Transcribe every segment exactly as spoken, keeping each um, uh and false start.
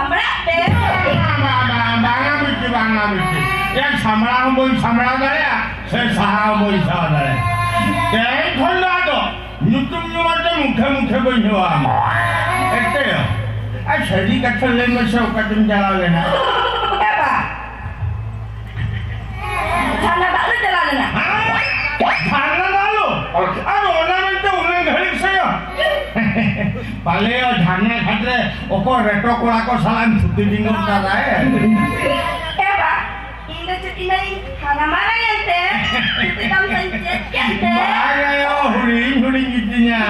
ᱥᱟᱢᱵᱲᱟᱜ ᱯᱮ᱾ ᱵᱟᱝᱟ, ᱵᱟᱝᱟ, ᱵᱟᱝᱟ ᱵᱤᱴᱤ, ᱵᱟᱝᱟ ᱵᱤᱴᱤ᱾ ᱮᱠ ᱥᱟᱢᱵᱲᱟᱣ ᱦᱚᱸ ᱵᱟᱹᱧ ᱥᱟᱢᱵᱲᱟᱣ ᱫᱟᱲᱮᱭᱟᱜᱼᱟ, ᱥᱮ ᱥᱟᱦᱟᱣ ᱦᱚᱸ ᱵᱟᱹᱧ ᱥᱟᱦᱟᱣ ᱫᱟᱲᱮᱭᱟᱜᱼᱟ᱾ ᱛᱮᱦᱮᱧ ᱠᱷᱚᱱ ᱫᱚ ᱟᱫᱚ ᱧᱩᱛᱩᱢ ᱧᱩᱢ ᱟᱛᱮ ᱢᱩᱴᱷᱟᱹ ᱢᱩᱴᱷᱟᱹ ᱵᱟᱹᱧ ᱦᱮᱣᱟ ᱟᱢᱟ᱾ ᱮᱛᱮ, ᱟᱨ ᱥᱟᱹᱨᱤ ᱠᱟᱛᱷᱟ ᱞᱟᱹᱭ ᱢᱮᱥᱮ, ᱚᱠᱟᱛᱮᱢ ᱪᱟᱞᱟᱣ ᱞᱮᱱᱟ? ᱮ ᱵᱟ, ᱡᱷᱟᱨᱱᱟ ᱫᱟᱜ ᱞᱮ ᱪᱟᱞᱟᱣ ᱞᱮᱱᱟ᱾ ᱦᱮᱸ? ᱡᱷᱟᱨᱱᱟ ᱫᱟᱜ ᱞᱩ? ᱟᱨ ᱚᱱᱟ ᱢᱮᱱᱛᱮ ᱩᱱᱟᱹᱜ ᱜᱷᱟᱹᱲᱤᱡ ᱥᱮ? ᱯᱟᱞᱮᱭᱟ ᱡᱷᱟᱨᱱᱟ ᱜᱷᱟᱴ ᱨᱮ ᱚᱠᱚᱭ ᱨᱮᱴᱚ ᱠᱚᱲᱟ ᱠᱚ ᱥᱟᱞᱟᱜ ᱮᱢ ᱛᱷᱩᱛᱤ ᱛᱤᱸᱜᱩᱱ ᱠᱟᱱᱟ, ᱦᱮᱸ? ᱮ ᱵᱟ, ᱤᱧ ᱫᱚ ᱪᱮᱫ ᱤᱧ ᱞᱟᱹᱭ, ᱦᱟᱱᱟ ᱢᱟᱨᱟᱝ ᱮᱱᱛᱮ, ᱪᱮᱫ ᱛᱟᱢ ᱥᱟᱧ ᱪᱮᱫ ᱠᱮᱫ ᱛᱮ? ᱵᱟᱝ ᱟᱭᱳ, ᱦᱩᱰᱤᱧ ᱦᱩᱰᱤᱧ ᱜᱮᱛᱤᱧᱟ᱾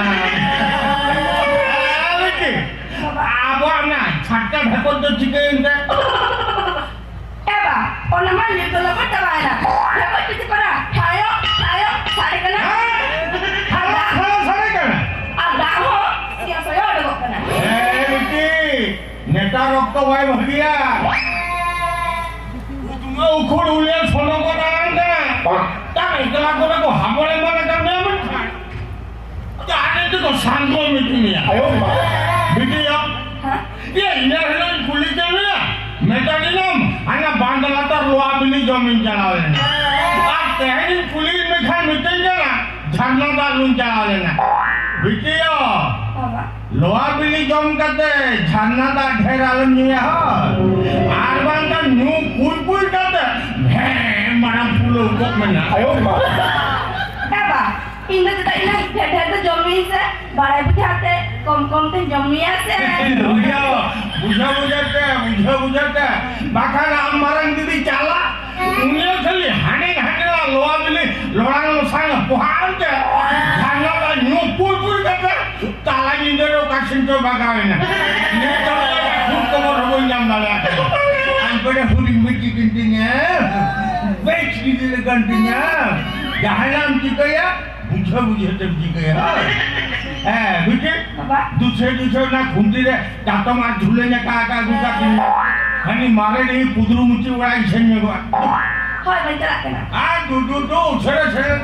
ᱟᱨ ᱪᱮᱫ? ᱟᱵᱚᱣᱟᱜ ᱚᱱᱟ ᱪᱷᱟᱴᱠᱟ ᱰᱷᱟᱠᱚᱱ ᱫᱚ ᱪᱤᱠᱟᱹᱭᱮᱱ ᱛᱮ? ᱮ ᱵᱟ, ᱚᱱᱟ ᱢᱟ ᱧᱩᱛ ᱞᱚᱠᱚ ᱪᱟᱵᱟᱭᱮᱱᱟ᱾ ᱰᱷᱟᱠᱚᱱ ᱪᱤᱠᱟᱹ ᱠᱟᱱᱟ? ᱴᱷᱟᱭᱚ, ᱴᱷᱟᱭᱚ, ᱥᱟᱰᱮ ᱠᱟᱱᱟ᱾ ᱦᱮᱸ? ᱟᱨ ᱫᱟᱜ ᱦᱚᱸ ᱥᱟᱰᱮ ᱠᱟᱱᱟ᱾ ᱟᱨ ᱫᱟᱜ ᱦᱚᱸ ᱥᱤᱭᱟ ᱥᱚᱭᱚ ᱩᱰᱩᱠᱚᱜ ᱠᱟᱱᱟ᱾ ᱦᱮᱸ, ᱵᱤᱴᱤ, ᱱᱮᱛᱟᱨ ᱚᱠᱛᱚ ᱵᱟᱭ ᱵᱷᱟᱹᱜᱤᱭᱟ᱾ ᱩᱛᱢᱟᱹ ᱩᱠᱷᱩᱲ ᱩᱞᱤᱭᱟᱹ ᱥᱚᱱᱚ ᱠᱚ ᱫᱟᱬᱟᱱ ᱠᱟᱱᱟ᱾ ᱛᱟᱨ ᱮᱠᱞᱟ ᱠᱚᱨᱮ ᱠᱚ ᱦᱟᱢᱚᱲ ᱮᱢᱟᱱ ᱟᱠᱟᱫ ᱢᱮᱭᱟ ᱢᱮᱱᱠᱷᱟᱱ᱾ ᱟᱫᱚ ᱟᱞᱮ ᱛᱮᱠᱚ ᱥᱟᱝᱜᱚ ᱢᱤᱫ ᱢᱮᱭᱟ᱾ ᱟᱭᱳ ᱢᱟ᱾ ᱵᱤᱴᱤᱭᱟ᱾ ᱦᱮᱸ? ᱤᱭᱟᱹ, ᱤᱱᱟᱹ ᱦᱤᱞᱳᱜ ᱤᱧ ᱠᱩᱞᱤ ᱠᱮᱫ ᱢᱮᱭᱟ, ᱢᱮᱛᱟᱫᱤᱧᱟᱢ, ᱦᱟᱱᱟ ᱵᱟᱸᱫᱽ ᱞᱟᱛᱟᱨ ᱞᱚᱣᱟ ᱵᱤᱞᱤ ᱡᱚᱢᱤᱧ ᱪᱟᱞᱟᱣ ᱞᱮᱱᱟ᱾ ᱟᱨ ᱛᱮᱦᱮᱧ ᱤᱧ ᱠᱩᱞᱤᱭᱮᱫ ᱢᱮᱠᱷᱟᱱ ᱢᱤᱛᱟᱹᱧ ᱠᱟᱱᱟ, ᱡᱷᱟᱨᱱᱟ ᱫᱟᱜ ᱞᱩᱧ ᱪᱟᱞᱟᱣ ᱞᱮᱱᱟ᱾ ᱵᱤᱴᱤᱭᱟ᱾ ᱵᱟᱵᱟ᱾ ᱞᱚᱣᱟ ᱵᱤᱞᱤ ᱡᱚᱢ ᱠᱟᱛᱮ ᱡᱷᱟᱨᱱᱟ ᱫᱟᱜ ᱰᱷᱮᱨ ᱟᱞᱚᱢ ᱧᱩᱭᱟ ᱦᱳᱭ᱾ ᱟᱨ ᱵᱟᱝᱠᱷᱟᱱ ᱧᱩ ᱯᱩᱭ ᱯᱩᱭ ᱠᱟᱛᱮ ᱵᱷᱮᱸ ᱢᱟᱨᱟᱝ ᱯᱷᱩᱞᱟᱹᱣ ᱠᱚᱜ ᱢᱮᱱᱟ᱾ ᱟᱭᱳ ᱢᱟ᱾ ᱮ ᱵᱟ, ᱤᱧ ᱫᱚ ᱪᱮᱫᱟᱜ ᱤᱱᱟᱹᱜ ᱰᱷᱮᱨ ᱰᱷᱮᱨ ᱫᱚ ᱡᱚᱢ ᱢᱮ ᱥᱮ, ᱵᱟᱲᱟᱭ ᱵᱩᱡᱷᱟᱹᱣ ᱛᱮ ᱠᱚᱢ ᱠᱚᱢ ᱛᱮ ᱡᱚᱢ ᱢᱮᱭᱟ ᱥᱮ᱾ ᱵᱩᱡᱷᱟᱹᱣ, ᱵᱩᱡᱷᱟᱹᱣ ᱵᱩᱡᱷᱟᱹᱣ ᱛᱮ, ᱵᱩᱡᱷᱟᱹᱣ ᱵᱩᱡᱷᱟᱹᱣ ᱛᱮ, ᱵᱟᱠᱷᱟᱱ ᱟᱢ ᱢᱟᱨᱟᱝ ᱫᱤᱫᱤ ᱪᱟᱞᱟᱜ ᱩᱱᱤ ᱠᱷᱟᱹᱞᱤ ᱦᱟᱸᱰᱮ ᱱᱟᱰᱮ ᱞᱚᱣᱟ ᱵᱤᱞᱤ ᱞᱚᱲᱟᱝ ᱞᱚᱥᱟᱝ ᱯᱚᱦᱟᱱ ᱛᱮ ᱡᱷᱟᱨᱱᱟ ᱫᱟᱜ ᱧᱩ ᱯᱩᱨ ᱯᱩᱨ ᱠᱟᱛᱮ ᱛᱟᱞᱟ ᱧᱤᱫᱟᱹ ᱨᱮ ᱚᱠᱟ ᱥᱮᱱ ᱪᱚ ᱵᱟᱜᱟᱣ ᱮᱱᱟ᱾ ᱱᱤᱛ ᱫᱚ ᱠᱷᱩᱵ ᱠᱷᱚᱵᱚᱨ ᱦᱚᱸ ᱵᱟᱹᱧ ᱧᱟᱢ ᱫᱟᱲᱮᱭᱟᱜ ᱠᱟᱱᱟ᱾ ᱟᱢ ᱵᱮᱴᱟ ᱦᱩᱰᱤᱧ ᱵᱤᱴᱤ ᱠᱟᱱ ᱛᱤᱧᱟ, ᱵᱮᱥ ᱜᱤᱫᱽᱨᱟᱹ ᱠᱟᱱ ᱛᱤᱧᱟ, ᱡᱟᱦᱟᱱᱟᱜ ᱮᱢ ᱪᱤᱠᱟᱹᱭᱟ ᱵᱩᱡᱷᱟᱹᱣ ᱵᱩᱡᱷᱟᱹᱣ ᱛᱮᱢ ᱪᱤᱠᱟᱹᱭᱟ᱾ ᱦᱮᱸ, ᱵᱤᱴᱤ? ᱵᱟᱵᱟ᱾ ᱫᱩᱥᱨᱟᱹ ᱫᱩᱥᱨᱟᱹ ᱚᱱᱟ ᱠᱷᱩᱱᱴᱤ ᱨᱮ ᱪᱟᱛᱚᱢ ᱟᱨ ᱡᱷᱩᱞᱟᱹ ᱧᱟᱠᱟ ᱟᱠᱟ ᱟᱹᱜᱩ ᱠᱟᱜ ᱠᱤᱱ᱾ ᱦᱟᱹᱱᱤ ᱢᱟᱨᱮ ᱰᱤᱦᱤ ᱯᱩᱫᱽᱨᱩ ᱢᱩᱪᱤ ᱚᱲᱟᱜ ᱤᱧ ᱥᱮᱱ ᱧᱚᱜᱚᱜᱼᱟ᱾ ᱦᱳᱭ, ᱵᱟᱹᱧ ᱪᱟᱞᱟᱜ ᱠᱟᱱᱟ᱾ ᱟᱨ ᱫᱩ, ᱫᱩ, ᱫᱩ, ᱩᱥᱟᱹᱨᱟ, ᱩᱥᱟᱹᱨᱟ᱾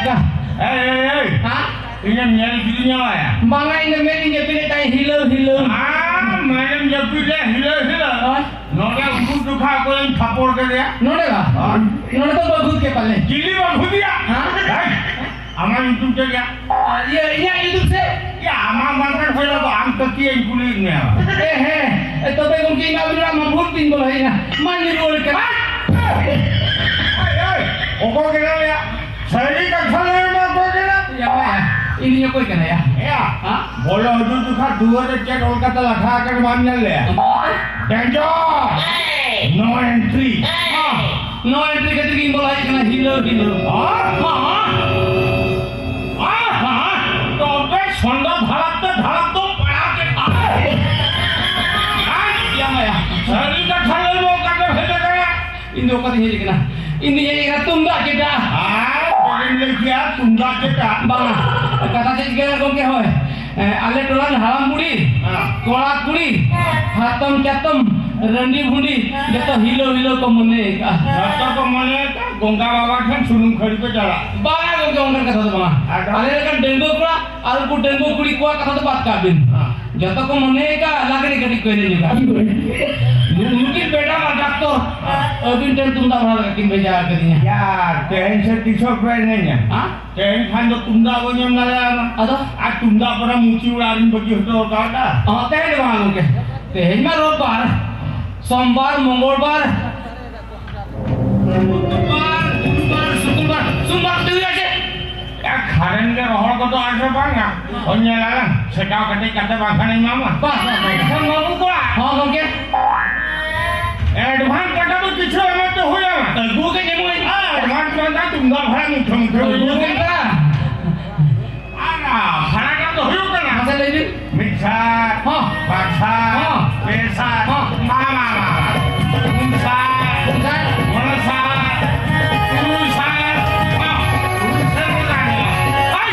ᱮᱭ, ᱮᱭ, ᱮᱭ᱾ ᱦᱮᱸ? ᱤᱧᱮᱢ ᱧᱮᱞ ᱠᱤᱫᱤᱧᱟ ᱵᱟᱭᱟ? ᱵᱟᱝᱟ, ᱤᱧ ᱫᱚ ᱢᱮᱫ ᱤᱧ ᱡᱟᱹᱯᱤᱫ ᱞᱮᱫ ᱛᱟᱦᱮᱸᱫ, ᱦᱤᱞᱟᱹᱣ, ᱦᱤᱞᱟᱹᱣ᱾ ᱟᱢ ᱢᱮᱫ ᱮᱢ ᱡᱟᱹᱯᱤᱫ ᱞᱮᱫ, ᱦᱤᱞᱟᱹᱣ, ᱦᱤᱞᱟᱹᱣ᱾ ᱦᱳᱭ᱾ ᱱᱚᱰᱮ ᱩᱰᱩᱠ ᱡᱚᱠᱷᱟ ᱚᱠᱚᱭᱮᱢ ᱛᱷᱟᱯᱚᱲ ᱠᱮᱫᱮᱭᱟ? ᱱᱚᱰᱮ ᱵᱟ? ᱦᱳᱭ᱾ ᱱᱚᱰᱮ ᱫᱚ ᱵᱟᱹᱵᱩ ᱜᱮ ᱯᱟᱞᱮ᱾ ᱪᱤᱞᱤ ᱵᱟᱹᱵᱩ ᱫᱮᱭᱟ? ᱦᱮᱸ? ᱦᱮᱸ? ᱟᱢᱟᱜ ᱧᱩᱛᱩᱢ ᱪᱮᱫ ᱭᱟ? ᱤᱭᱟᱹ, ᱤᱧᱟᱹᱜ ᱧᱩᱛᱩᱢ ᱥᱮ? ᱭᱟ, ᱟᱢᱟᱜ ᱢᱟᱨᱠᱮᱴ ᱠᱷᱚᱱ ᱫᱚ ᱟᱢ ᱛᱟᱹᱠᱤᱭᱟᱹᱧ ᱠᱩᱞᱤᱭᱮᱫ ᱢᱮᱭᱟ᱾ ᱮ, ᱦᱮᱸ᱾ ᱮ, ᱛᱚᱵᱮ ᱜᱚᱢᱠᱮ, ᱤᱧ ᱢᱟ ᱟᱹᱵᱤᱱ ᱚᱲᱟᱜ ᱢᱟ ᱵᱷᱩᱞ ᱛᱤᱧ ᱵᱚᱞᱚᱭᱮᱱᱟ᱾ ᱢᱟ ᱧᱤᱨ ᱨᱩᱣᱟᱹᱲ ᱠᱟᱱᱟ᱾ ᱮᱭ, ᱮᱭ, ᱚᱠᱚᱭ ᱠᱟᱱᱟᱢ ᱭᱟ? ᱥᱟᱹᱨᱤ ᱠᱟᱛᱷᱟ ᱞᱟᱹᱭ ᱢᱮ, ᱚᱠᱚᱭ ᱠᱟᱱᱟ? ᱭᱟ, ᱵᱟᱭᱟ, ᱤᱧ ᱫᱚᱧ ᱚᱠᱚᱭ ᱠᱟᱱᱟ ᱭᱟ? ᱭᱟ, ᱦᱮᱸ? ᱵᱚᱞᱚ ᱦᱤᱡᱩᱜ ᱡᱚᱠᱷᱟ ᱫᱩᱣᱟᱹᱨ ᱨᱮ ᱪᱮᱫ ᱚᱞ ᱠᱟᱛᱮ ᱞᱟᱴᱷᱟ ᱟᱠᱟᱱᱟ ᱵᱟᱢ ᱧᱮᱞ ᱞᱮᱭᱟ? ᱵᱟᱝ᱾ Danger! No entry! ᱦᱮᱸ, no entry ᱠᱷᱟᱹᱛᱤᱨ ᱜᱤᱧ ᱵᱚᱞᱚ ᱦᱮᱡ ᱠᱟᱱᱟ, ᱦᱤᱞᱟᱹᱣ, ᱦᱤᱞᱟᱹᱣ᱾ ᱦᱮᱸ? ᱦᱮᱸ, ᱦᱮᱸ᱾ ᱟᱦᱟ! ᱛᱚᱵᱮ ᱥᱚᱱᱰᱟ ᱫᱷᱟᱲᱟᱠ ᱛᱮ ᱫᱷᱟᱲᱟᱠ ᱫᱚ ᱯᱟᱲᱟᱣ ᱠᱮᱫ ᱟᱭ᱾ ᱟᱭ ᱭᱟ ᱢᱟᱭᱟ, ᱥᱟᱹᱨᱤ ᱠᱟᱛᱷᱟ ᱞᱟᱹᱭ ᱢᱮ, ᱚᱠᱟ ᱠᱷᱚᱱ ᱦᱮᱡ ᱟᱠᱟᱱᱟ? ᱤᱧ ᱫᱚ ᱚᱠᱟ ᱛᱮᱧ ᱦᱮᱡ ᱟᱠᱟᱱᱟ? ᱤᱧ ᱫᱚᱧ ᱦᱮᱡ ᱟᱠᱟᱱᱟ ᱛᱩᱢᱫᱟᱜ ᱪᱮᱴᱟ᱾ ᱟᱨ ᱪᱮᱫ ᱮᱢ ᱞᱟᱹᱭ ᱠᱮᱭᱟ? ᱛᱩᱢᱫᱟᱜ ᱪᱮᱴᱟ? ᱵᱟᱝᱟ, ᱠᱟᱛᱷᱟ ᱪᱮᱫ ᱪᱤᱠᱟᱹᱭᱮᱱᱟ ᱜᱚᱢᱠᱮ? ᱦᱳᱭ, ᱮ, ᱟᱞᱮ ᱴᱚᱞᱟ ᱨᱮᱱ ᱦᱟᱲᱟᱢ ᱵᱩᱲᱦᱤ, ᱦᱮᱸ᱾ ᱠᱚᱲᱟ ᱠᱩᱲᱤ, ᱦᱟᱛᱚᱢ ᱪᱟᱛᱚᱢ, ᱨᱟᱺᱰᱤ ᱵᱷᱩᱸᱰᱤ, ᱡᱚᱛᱚ ᱦᱤᱞᱟᱹᱣ ᱦᱤᱞᱟᱹᱣ ᱠᱚ ᱢᱚᱱᱮ ᱟᱠᱟᱫᱼᱟ᱾ ᱡᱚᱛᱚ ᱠᱚ ᱢᱚᱱᱮ ᱟᱠᱟᱫ, ᱜᱚᱝᱜᱟ ᱵᱟᱵᱟ ᱴᱷᱮᱱ ᱥᱩᱱᱩᱢ ᱠᱷᱟᱹᱲᱤ ᱠᱚ ᱪᱟᱞᱟᱜ᱾ ᱵᱟᱝᱟ ᱜᱚᱢᱠᱮ, ᱚᱱᱠᱟᱱ ᱠᱟᱛᱷᱟ ᱫᱚ ᱵᱟᱝᱟ᱾ ᱟᱫᱚ? ᱟᱞᱮ ᱞᱮᱠᱟᱱ ᱰᱟᱺᱜᱩᱣᱟᱹ ᱠᱚᱲᱟ ᱟᱨ ᱩᱱᱠᱩ ᱰᱟᱺᱜᱩᱣᱟᱹ ᱠᱩᱲᱤ ᱠᱚᱣᱟᱜ ᱠᱟᱛᱷᱟ ᱫᱚ ᱵᱟᱫ ᱠᱟᱜ ᱵᱤᱱ᱾ ᱦᱮᱸ᱾ ᱡᱚᱛᱚ ᱠᱚ ᱢᱚᱱᱮ ᱟᱠᱟᱫ ᱞᱟᱜᱽᱲᱮ ᱠᱟᱹᱴᱤᱡ ᱠᱚ ᱮᱱᱮᱡ ᱧᱚᱜᱟ᱾ ᱱᱩ-, ᱱᱩᱠᱤᱱ ᱢᱮᱰᱟᱢ ᱟᱨ ᱰᱟᱠᱛᱚᱨ, ᱦᱮᱸ᱾ ᱟᱹᱵᱤᱱ ᱴᱷᱮᱱ ᱛᱩᱢᱫᱟᱜ ᱵᱷᱟᱲᱟ ᱞᱟᱹᱜᱤᱫ ᱠᱤᱱ ᱵᱷᱮᱡᱟ ᱟᱠᱟᱫᱤᱧᱟ᱾ ᱭᱟ, ᱛᱮᱦᱮᱧ ᱥᱮ ᱛᱤᱥᱚᱜ ᱯᱮ ᱮᱱᱮᱡᱟ? ᱦᱮᱸ? ᱛᱮᱦᱮᱧ ᱠᱷᱟᱱ ᱫᱚ ᱛᱩᱢᱫᱟᱜ ᱵᱟᱹᱧ ᱮᱢ ᱫᱟᱲᱮᱭᱟᱢᱟ᱾ ᱟᱫᱚ? ᱟᱨ ᱛᱩᱢᱫᱟᱜ ᱯᱚᱨᱮ ᱢᱩᱪᱤ ᱚᱲᱟᱜ ᱨᱤᱧ ᱵᱟᱹᱜᱤ ᱦᱚᱴᱚ ᱟᱠᱟᱫᱟ᱾ ᱚ, ᱛᱮᱦᱮᱧ ᱫᱚ ᱵᱟᱝ ᱜᱚᱢᱠᱮ, ᱛᱮᱦᱮᱧ ᱢᱟ ᱨᱳᱵ ᱵᱟᱨ, ᱥᱳᱢᱵᱟᱨ, ᱢᱚᱝᱜᱚᱞ ᱵᱟᱨ, ᱵᱩᱫᱷᱵᱟᱨ, ᱜᱩᱨᱩᱵᱟᱨ, ᱥᱩᱠᱩᱨᱵᱟᱨ, ᱥᱳᱢᱵᱟᱨ ᱠᱚᱛᱮ ᱦᱩᱭᱩᱜᱼᱟ ᱪᱮ? ᱮ, ᱠᱷᱟᱨᱮᱱ ᱜᱮ ᱨᱚᱦᱚᱲ ᱠᱚᱫᱚ ᱟᱨ ᱥᱮ ᱵᱟᱝᱟ? ᱚ, ᱧᱮᱞᱟᱞᱟᱝ, ᱥᱮᱴᱟᱣ ᱠᱟᱹᱴᱤᱡ ᱠᱟᱛᱮ ᱵᱟᱝᱠᱷᱟᱱ ᱤᱧ ᱮᱢᱟᱢᱟ᱾ ᱵᱟᱥ, ᱵᱟᱥ, ᱵᱟᱥ᱾ ᱮᱱᱠᱷᱟᱱ ᱵᱟᱹᱵᱩ ᱠᱚᱲᱟ᱾ ᱦᱚᱸ, ᱜᱚᱢᱠᱮ᱾ ᱮᱰᱵᱷᱟᱱᱥ ᱴᱟᱠᱟ ᱫᱚ ᱠᱤᱪᱷᱩ ᱮᱢ ᱛᱮ ᱦᱩᱭ ᱟᱢᱟ᱾ ᱟᱹᱜᱩ ᱠᱟᱜ ᱧᱟᱢᱚᱜᱼᱟ᱾ ᱦᱮᱸ, ᱮᱰᱵᱷᱟᱱᱥ ᱢᱮᱱᱫᱟ ᱛᱩᱢᱫᱟᱜ ᱵᱷᱟᱲᱟ ᱢᱩᱴᱷᱟᱹ ᱢᱩᱴᱷᱟᱹ ᱦᱩᱭ ᱟᱹᱜᱩ ᱟᱢᱟ᱾ ᱠᱟᱜ᱾ ᱟᱨ ᱵᱷᱟᱲᱟ ᱴᱟᱜ ᱫᱚ ᱦᱩᱭᱩᱜ ᱠᱟᱱᱟ᱾ ᱢᱟᱥᱮ ᱞᱟᱹᱭ ᱵᱤᱱ᱾ ᱢᱤᱫ ᱥᱟᱭ, ᱦᱚᱸ᱾ ᱵᱟᱨ ᱥᱟᱭ, ᱦᱚᱸ᱾ ᱯᱮ ᱥᱟᱭ, ᱦᱚᱸ᱾ ᱢᱟ, ᱢᱟ, ᱢᱟ, ᱢᱟ᱾ ᱯᱩᱱ ᱥᱟᱭ, ᱯᱩᱱ ᱥᱟᱭ᱾ ᱢᱚᱬᱮ ᱥᱟᱭ, ᱛᱩᱨᱩᱭ ᱥᱟᱭ, ᱢᱟ, ᱛᱩᱨᱩᱭ ᱥᱟᱭ ᱢᱟ ᱛᱟᱦᱮᱸ ᱠᱟᱱᱟ᱾ ᱦᱟᱭ!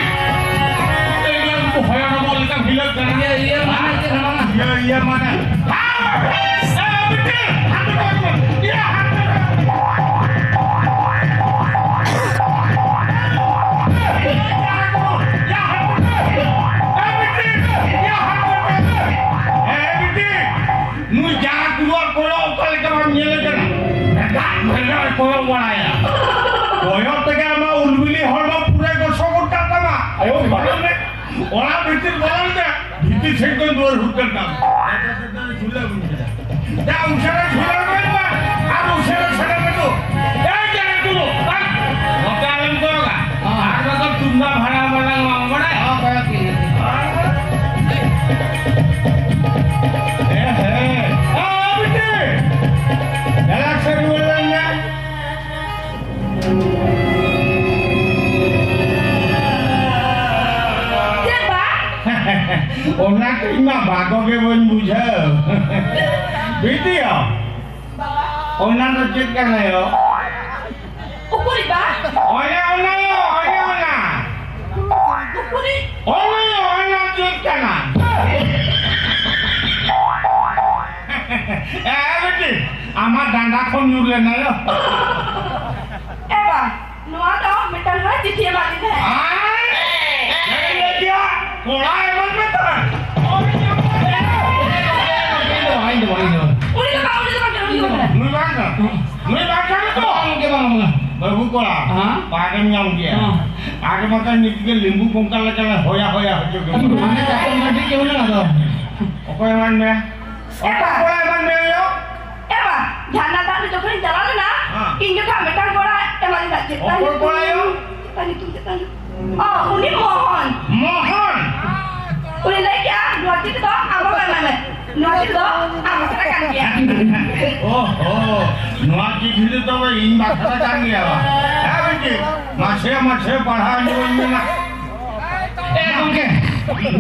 ᱮᱭ ᱩᱱᱠᱩ ᱦᱚᱭᱚ ᱰᱚᱵᱚᱜ ᱞᱮᱠᱟ ᱵᱷᱤᱞᱟᱹᱜ ᱠᱟᱱᱟ᱾ ᱤᱭᱟᱹ, ᱤᱭᱟᱹ, ᱢᱟᱱᱮ ᱪᱮᱫ ᱦᱚᱸ ᱵᱟᱝᱟ᱾ ᱤᱭᱟᱹ, ᱤᱭᱟᱹ, ᱢᱟᱱᱮ᱾ ᱦᱟᱣ! ᱮ, ᱵᱤᱴᱤ, ᱦᱟᱱᱛᱮ ᱠᱚ ᱟᱹᱜᱩ ᱠᱚᱣᱟ᱾ ᱤᱭᱟᱹ, ᱦᱟᱱᱛᱮ ᱠᱚ ᱟᱹᱜᱩ ᱠᱚᱣᱟ᱾ ᱚᱲᱟᱜ ᱵᱷᱤᱛᱤᱨ ᱵᱚᱞᱚᱱ ᱛᱮ ᱵᱷᱤᱛᱤᱨ ᱥᱮᱫ ᱠᱷᱚᱱ ᱫᱩᱣᱟᱹᱨ ᱦᱩᱲᱠᱟᱹᱲ ᱠᱟᱜ ᱢᱮ᱾ ᱡᱟ ᱩᱥᱟᱹᱨᱟ ᱡᱷᱩᱞᱟᱹᱣ ᱢᱮ ᱵᱟ, ᱟᱨ ᱩᱥᱟᱹᱨᱟ ᱥᱮᱱᱚᱜ ᱢᱮ ᱫᱩ᱾ ᱮᱭ ᱡᱟᱭᱜᱟ ᱫᱩ, ᱵᱟᱝ᱾ ᱱᱚᱛᱮ ᱟᱞᱚᱢ ᱠᱚᱭᱚᱜᱟ᱾ ᱦᱮᱸ᱾ ᱟᱨ ᱵᱟᱠᱷᱟᱱ ᱛᱩᱢᱫᱟᱜ ᱵᱷᱟᱲᱟ ᱵᱟᱞᱟᱝ ᱮᱢᱟᱢᱟ, ᱵᱟᱲᱟᱭ? ᱦᱮᱸ, ᱠᱚᱭᱚᱜ ᱠᱮᱫ ᱜᱮ᱾ ᱦᱮᱸ, ᱦᱮᱸ᱾ ᱮ, ᱵᱤᱴᱤ! ᱫᱮᱞᱟ ᱥᱮ ᱨᱩᱣᱟᱹᱲ ᱞᱮᱱ ᱢᱮ᱾ ᱪᱮᱫ ᱵᱟ? ᱚᱱᱟ ᱠᱚ ᱤᱧ ᱢᱟ ᱵᱟᱜᱚ ᱜᱮ ᱵᱟᱹᱧ ᱵᱩᱡᱷᱟᱹᱣ᱾ ᱵᱤᱴᱤᱭᱟ, ᱚᱱᱟ ᱫᱚ ᱪᱮᱫ ᱠᱟᱱᱟ ᱭᱳ? ᱩᱠᱩᱨᱤᱡ ᱵᱟ? ᱚᱱᱮ ᱚᱱᱟ ᱭᱳ, ᱚᱱᱮ ᱚᱱᱟ᱾ ᱩᱠᱩᱨᱤᱡ? ᱚᱱᱮ ᱚᱱᱟ ᱪᱮᱫ ᱠᱟᱱᱟ? ᱮ, ᱵᱤᱴᱤ, ᱟᱢᱟᱜ ᱰᱟᱸᱰᱟ ᱠᱷᱚᱱ ᱧᱩᱨ ᱞᱮᱱᱟ ᱭᱳ᱾ ᱮ ᱵᱟ, ᱱᱚᱣᱟ ᱫᱚ ᱢᱤᱫᱴᱟᱝ ᱦᱚᱲ ᱪᱤᱴᱷᱤ ᱮᱢᱟᱫᱤᱧ ᱛᱟᱦᱮᱸᱫ᱾ ᱟᱨ? ᱪᱮᱫ ᱮ ᱞᱟᱹᱭ ᱠᱮᱫᱟ? ᱠᱚᱲᱟ ᱮᱢᱟᱱ ᱢᱮ ᱛᱟᱦᱮᱸᱫ᱾ ᱤᱧ ᱫᱚ ᱵᱟᱝ, ᱤᱧ ᱫᱚ ᱵᱟᱝ, ᱤᱧ ᱫᱚ ᱵᱟᱝ᱾ ᱩᱱᱤ ᱫᱚ ᱵᱟᱝ, ᱩᱱᱤ ᱫᱚ ᱵᱟᱝ, ᱩᱱᱤ ᱫᱚ ᱵᱟᱝ᱾ ᱱᱩᱭ ᱵᱟᱝ ᱠᱟᱱᱟ᱾ ᱱᱩᱭ ᱵᱟᱝ ᱠᱟᱱᱟ ᱛᱚ? ᱵᱟᱝ ᱜᱮ, ᱵᱟᱝ, ᱵᱟᱝ᱾ ᱵᱟᱹᱵᱩ ᱠᱚᱲᱟ, ᱦᱮᱸ? ᱯᱟᱴᱮᱢ ᱧᱟᱢ ᱜᱮᱭᱟ᱾ ᱦᱮᱸ᱾ ᱟᱨ ᱵᱟᱠᱷᱟᱱ ᱱᱤᱛ ᱜᱮ ᱞᱤᱢᱵᱩ ᱠᱚᱝᱠᱟ ᱞᱮᱠᱟ ᱞᱮ ᱦᱚᱭᱟ ᱦᱚᱭᱟ ᱦᱚᱪᱚ ᱠᱮᱫᱟ᱾ ᱢᱟᱱᱮ ᱪᱟᱛᱚᱢ ᱜᱟᱹᱰᱤ ᱜᱮ ᱢᱮᱱᱟᱜᱼᱟ ᱛᱚ? ᱚᱠᱚᱭ ᱮᱢᱟᱱ ᱢᱮ? ᱮ ᱵᱟ᱾ ᱚᱠᱚᱭ ᱠᱚᱲᱟ ᱮᱢᱟᱱ ᱢᱮᱭᱟ ᱭᱳ? ᱮ ᱵᱟ, ᱡᱷᱟᱨᱱᱟ ᱫᱟᱜ ᱨᱮ ᱡᱚᱠᱷᱚᱱᱤᱧ ᱪᱟᱞᱟᱣ ᱞᱮᱱᱟ, ᱦᱮᱸ᱾ ᱤᱧ ᱡᱚᱠᱷᱚᱱ ᱢᱤᱫᱴᱟᱝ ᱠᱚᱲᱟ ᱮᱢᱟᱱ ᱫᱟᱜ ᱪᱮᱫ ᱚᱠᱚᱭ ᱛᱟᱭ ᱠᱚᱲᱟ ᱧᱩᱛᱩᱢ? ᱭᱳ? ᱪᱮᱫ ᱛᱟᱭ ᱧᱩᱛᱩᱢ, ᱪᱮᱫ ᱛᱟᱭ ᱧᱩᱛᱩᱢ? ᱚ, ᱩᱱᱤ ᱢᱳᱦᱚᱱ᱾ ᱢᱳᱦᱚᱱ? ᱩᱱᱤ ᱞᱟᱹᱭ ᱠᱮᱜᱼᱟ, "ᱱᱚᱣᱟ ᱪᱤᱴᱷᱤ ᱫᱚ ᱟᱢ ᱵᱟᱵᱟ ᱮᱢᱟᱭ ᱢᱮ᱾ ᱱᱚᱣᱟ ᱪᱤᱴᱷᱤ ᱫᱚ ᱟᱢ ᱵᱟᱵᱟ ᱠᱟᱱ ᱜᱮᱭᱟ᱾" ᱚ ᱦᱚ, ᱱᱚᱣᱟ ᱪᱤᱴᱷᱤ ᱫᱚ ᱛᱚᱵᱮ ᱤᱧ ᱵᱟᱠᱷᱨᱟ ᱠᱟᱱ ᱜᱮᱭᱟ ᱵᱟ᱾ ᱦᱮᱸ ᱵᱤᱴᱤ, ᱢᱟᱥᱮ ᱢᱟᱥᱮ ᱯᱟᱲᱦᱟᱣ ᱧᱚᱜ ᱤᱧ ᱢᱮ ᱱᱟ᱾ ᱮ ᱜᱚᱝᱠᱮ,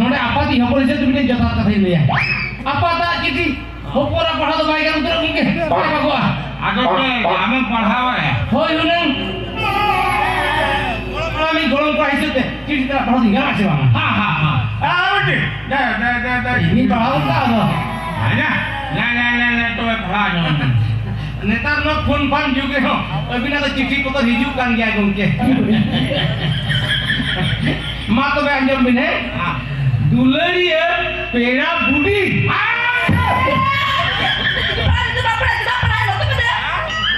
ᱱᱚᱰᱮ ᱟᱯᱟᱛᱤᱡ ᱦᱚᱯᱚᱱ ᱦᱤᱥᱟᱹᱵ ᱛᱮ ᱢᱤᱫᱴᱮᱱ ᱡᱚᱛᱷᱟᱛ ᱠᱟᱛᱷᱟᱧ ᱞᱟᱹᱭᱟ᱾ ᱟᱯᱟᱛᱟᱜ ᱪᱤᱴᱷᱤ ᱦᱚᱯᱚᱱᱟᱜ ᱯᱟᱲᱦᱟᱣ ᱫᱚ ᱵᱟᱭ ᱜᱟᱱ ᱩᱛᱟᱹᱨᱚᱜ ᱜᱚᱝᱠᱮ, ᱵᱟᱭ ᱵᱟᱜᱚᱜᱼᱟ᱾ ᱟᱫᱚ ᱪᱮᱫ, ᱟᱢᱮᱢ ᱯᱟᱲᱦᱟᱣᱟ? ᱦᱳᱭ ᱦᱩᱱᱟᱹᱝ᱾ ᱜᱚᱲᱚᱢ ᱦᱟᱲᱟᱢᱤᱡ ᱜᱚᱲᱚᱢ ᱠᱚᱲᱟ ᱦᱤᱥᱟᱹᱵ ᱛᱮ ᱪᱤᱴᱷᱤ ᱛᱟᱞᱟ ᱯᱟᱲᱦᱟᱣ ᱫᱚᱧ ᱜᱟᱱ ᱟᱥᱮ ᱵᱟᱝᱟ? ᱦᱟ, ᱦᱟ, ᱦᱟ᱾ ᱟᱨ ᱢᱤᱫᱴᱤᱡ, ᱫᱮ, ᱫᱮ, ᱫᱮ, ᱫᱮ᱾ ᱤᱧᱤᱧ ᱯᱟᱲᱦᱟᱣ ᱜᱚᱫ ᱠᱟᱜᱼᱟ ᱟᱫᱚ᱾ ᱦᱮᱸ, ᱧᱟ, ᱧᱟ, ᱧᱟ, ᱧᱟ, ᱧᱟ, ᱛᱚᱵᱮ ᱯᱟᱲᱦᱟᱣ ᱧᱚᱜ ᱢᱮ᱾ ᱱᱮᱛᱟᱨ ᱱᱚᱣᱟ ᱯᱷᱳᱱ ᱯᱷᱟᱱ ᱡᱩᱜᱽ ᱨᱮᱦᱚᱸ ᱟᱹᱵᱤᱱᱟᱜ ᱫᱚ ᱪᱤᱴᱷᱤ ᱯᱚᱛᱚᱨ ᱦᱤᱡᱩᱜ ᱠᱟᱱ ᱜᱮᱭᱟ ᱜᱚᱝᱠᱮ᱾ ᱢᱟ ᱛᱚᱵᱮ ᱟᱸᱡᱚᱢ ᱵᱤᱱ, ᱦᱮᱸ? ᱫᱩᱞᱟᱹᱲᱤᱭᱟᱹ ᱯᱮᱲᱟ ᱵᱩᱰᱤ᱾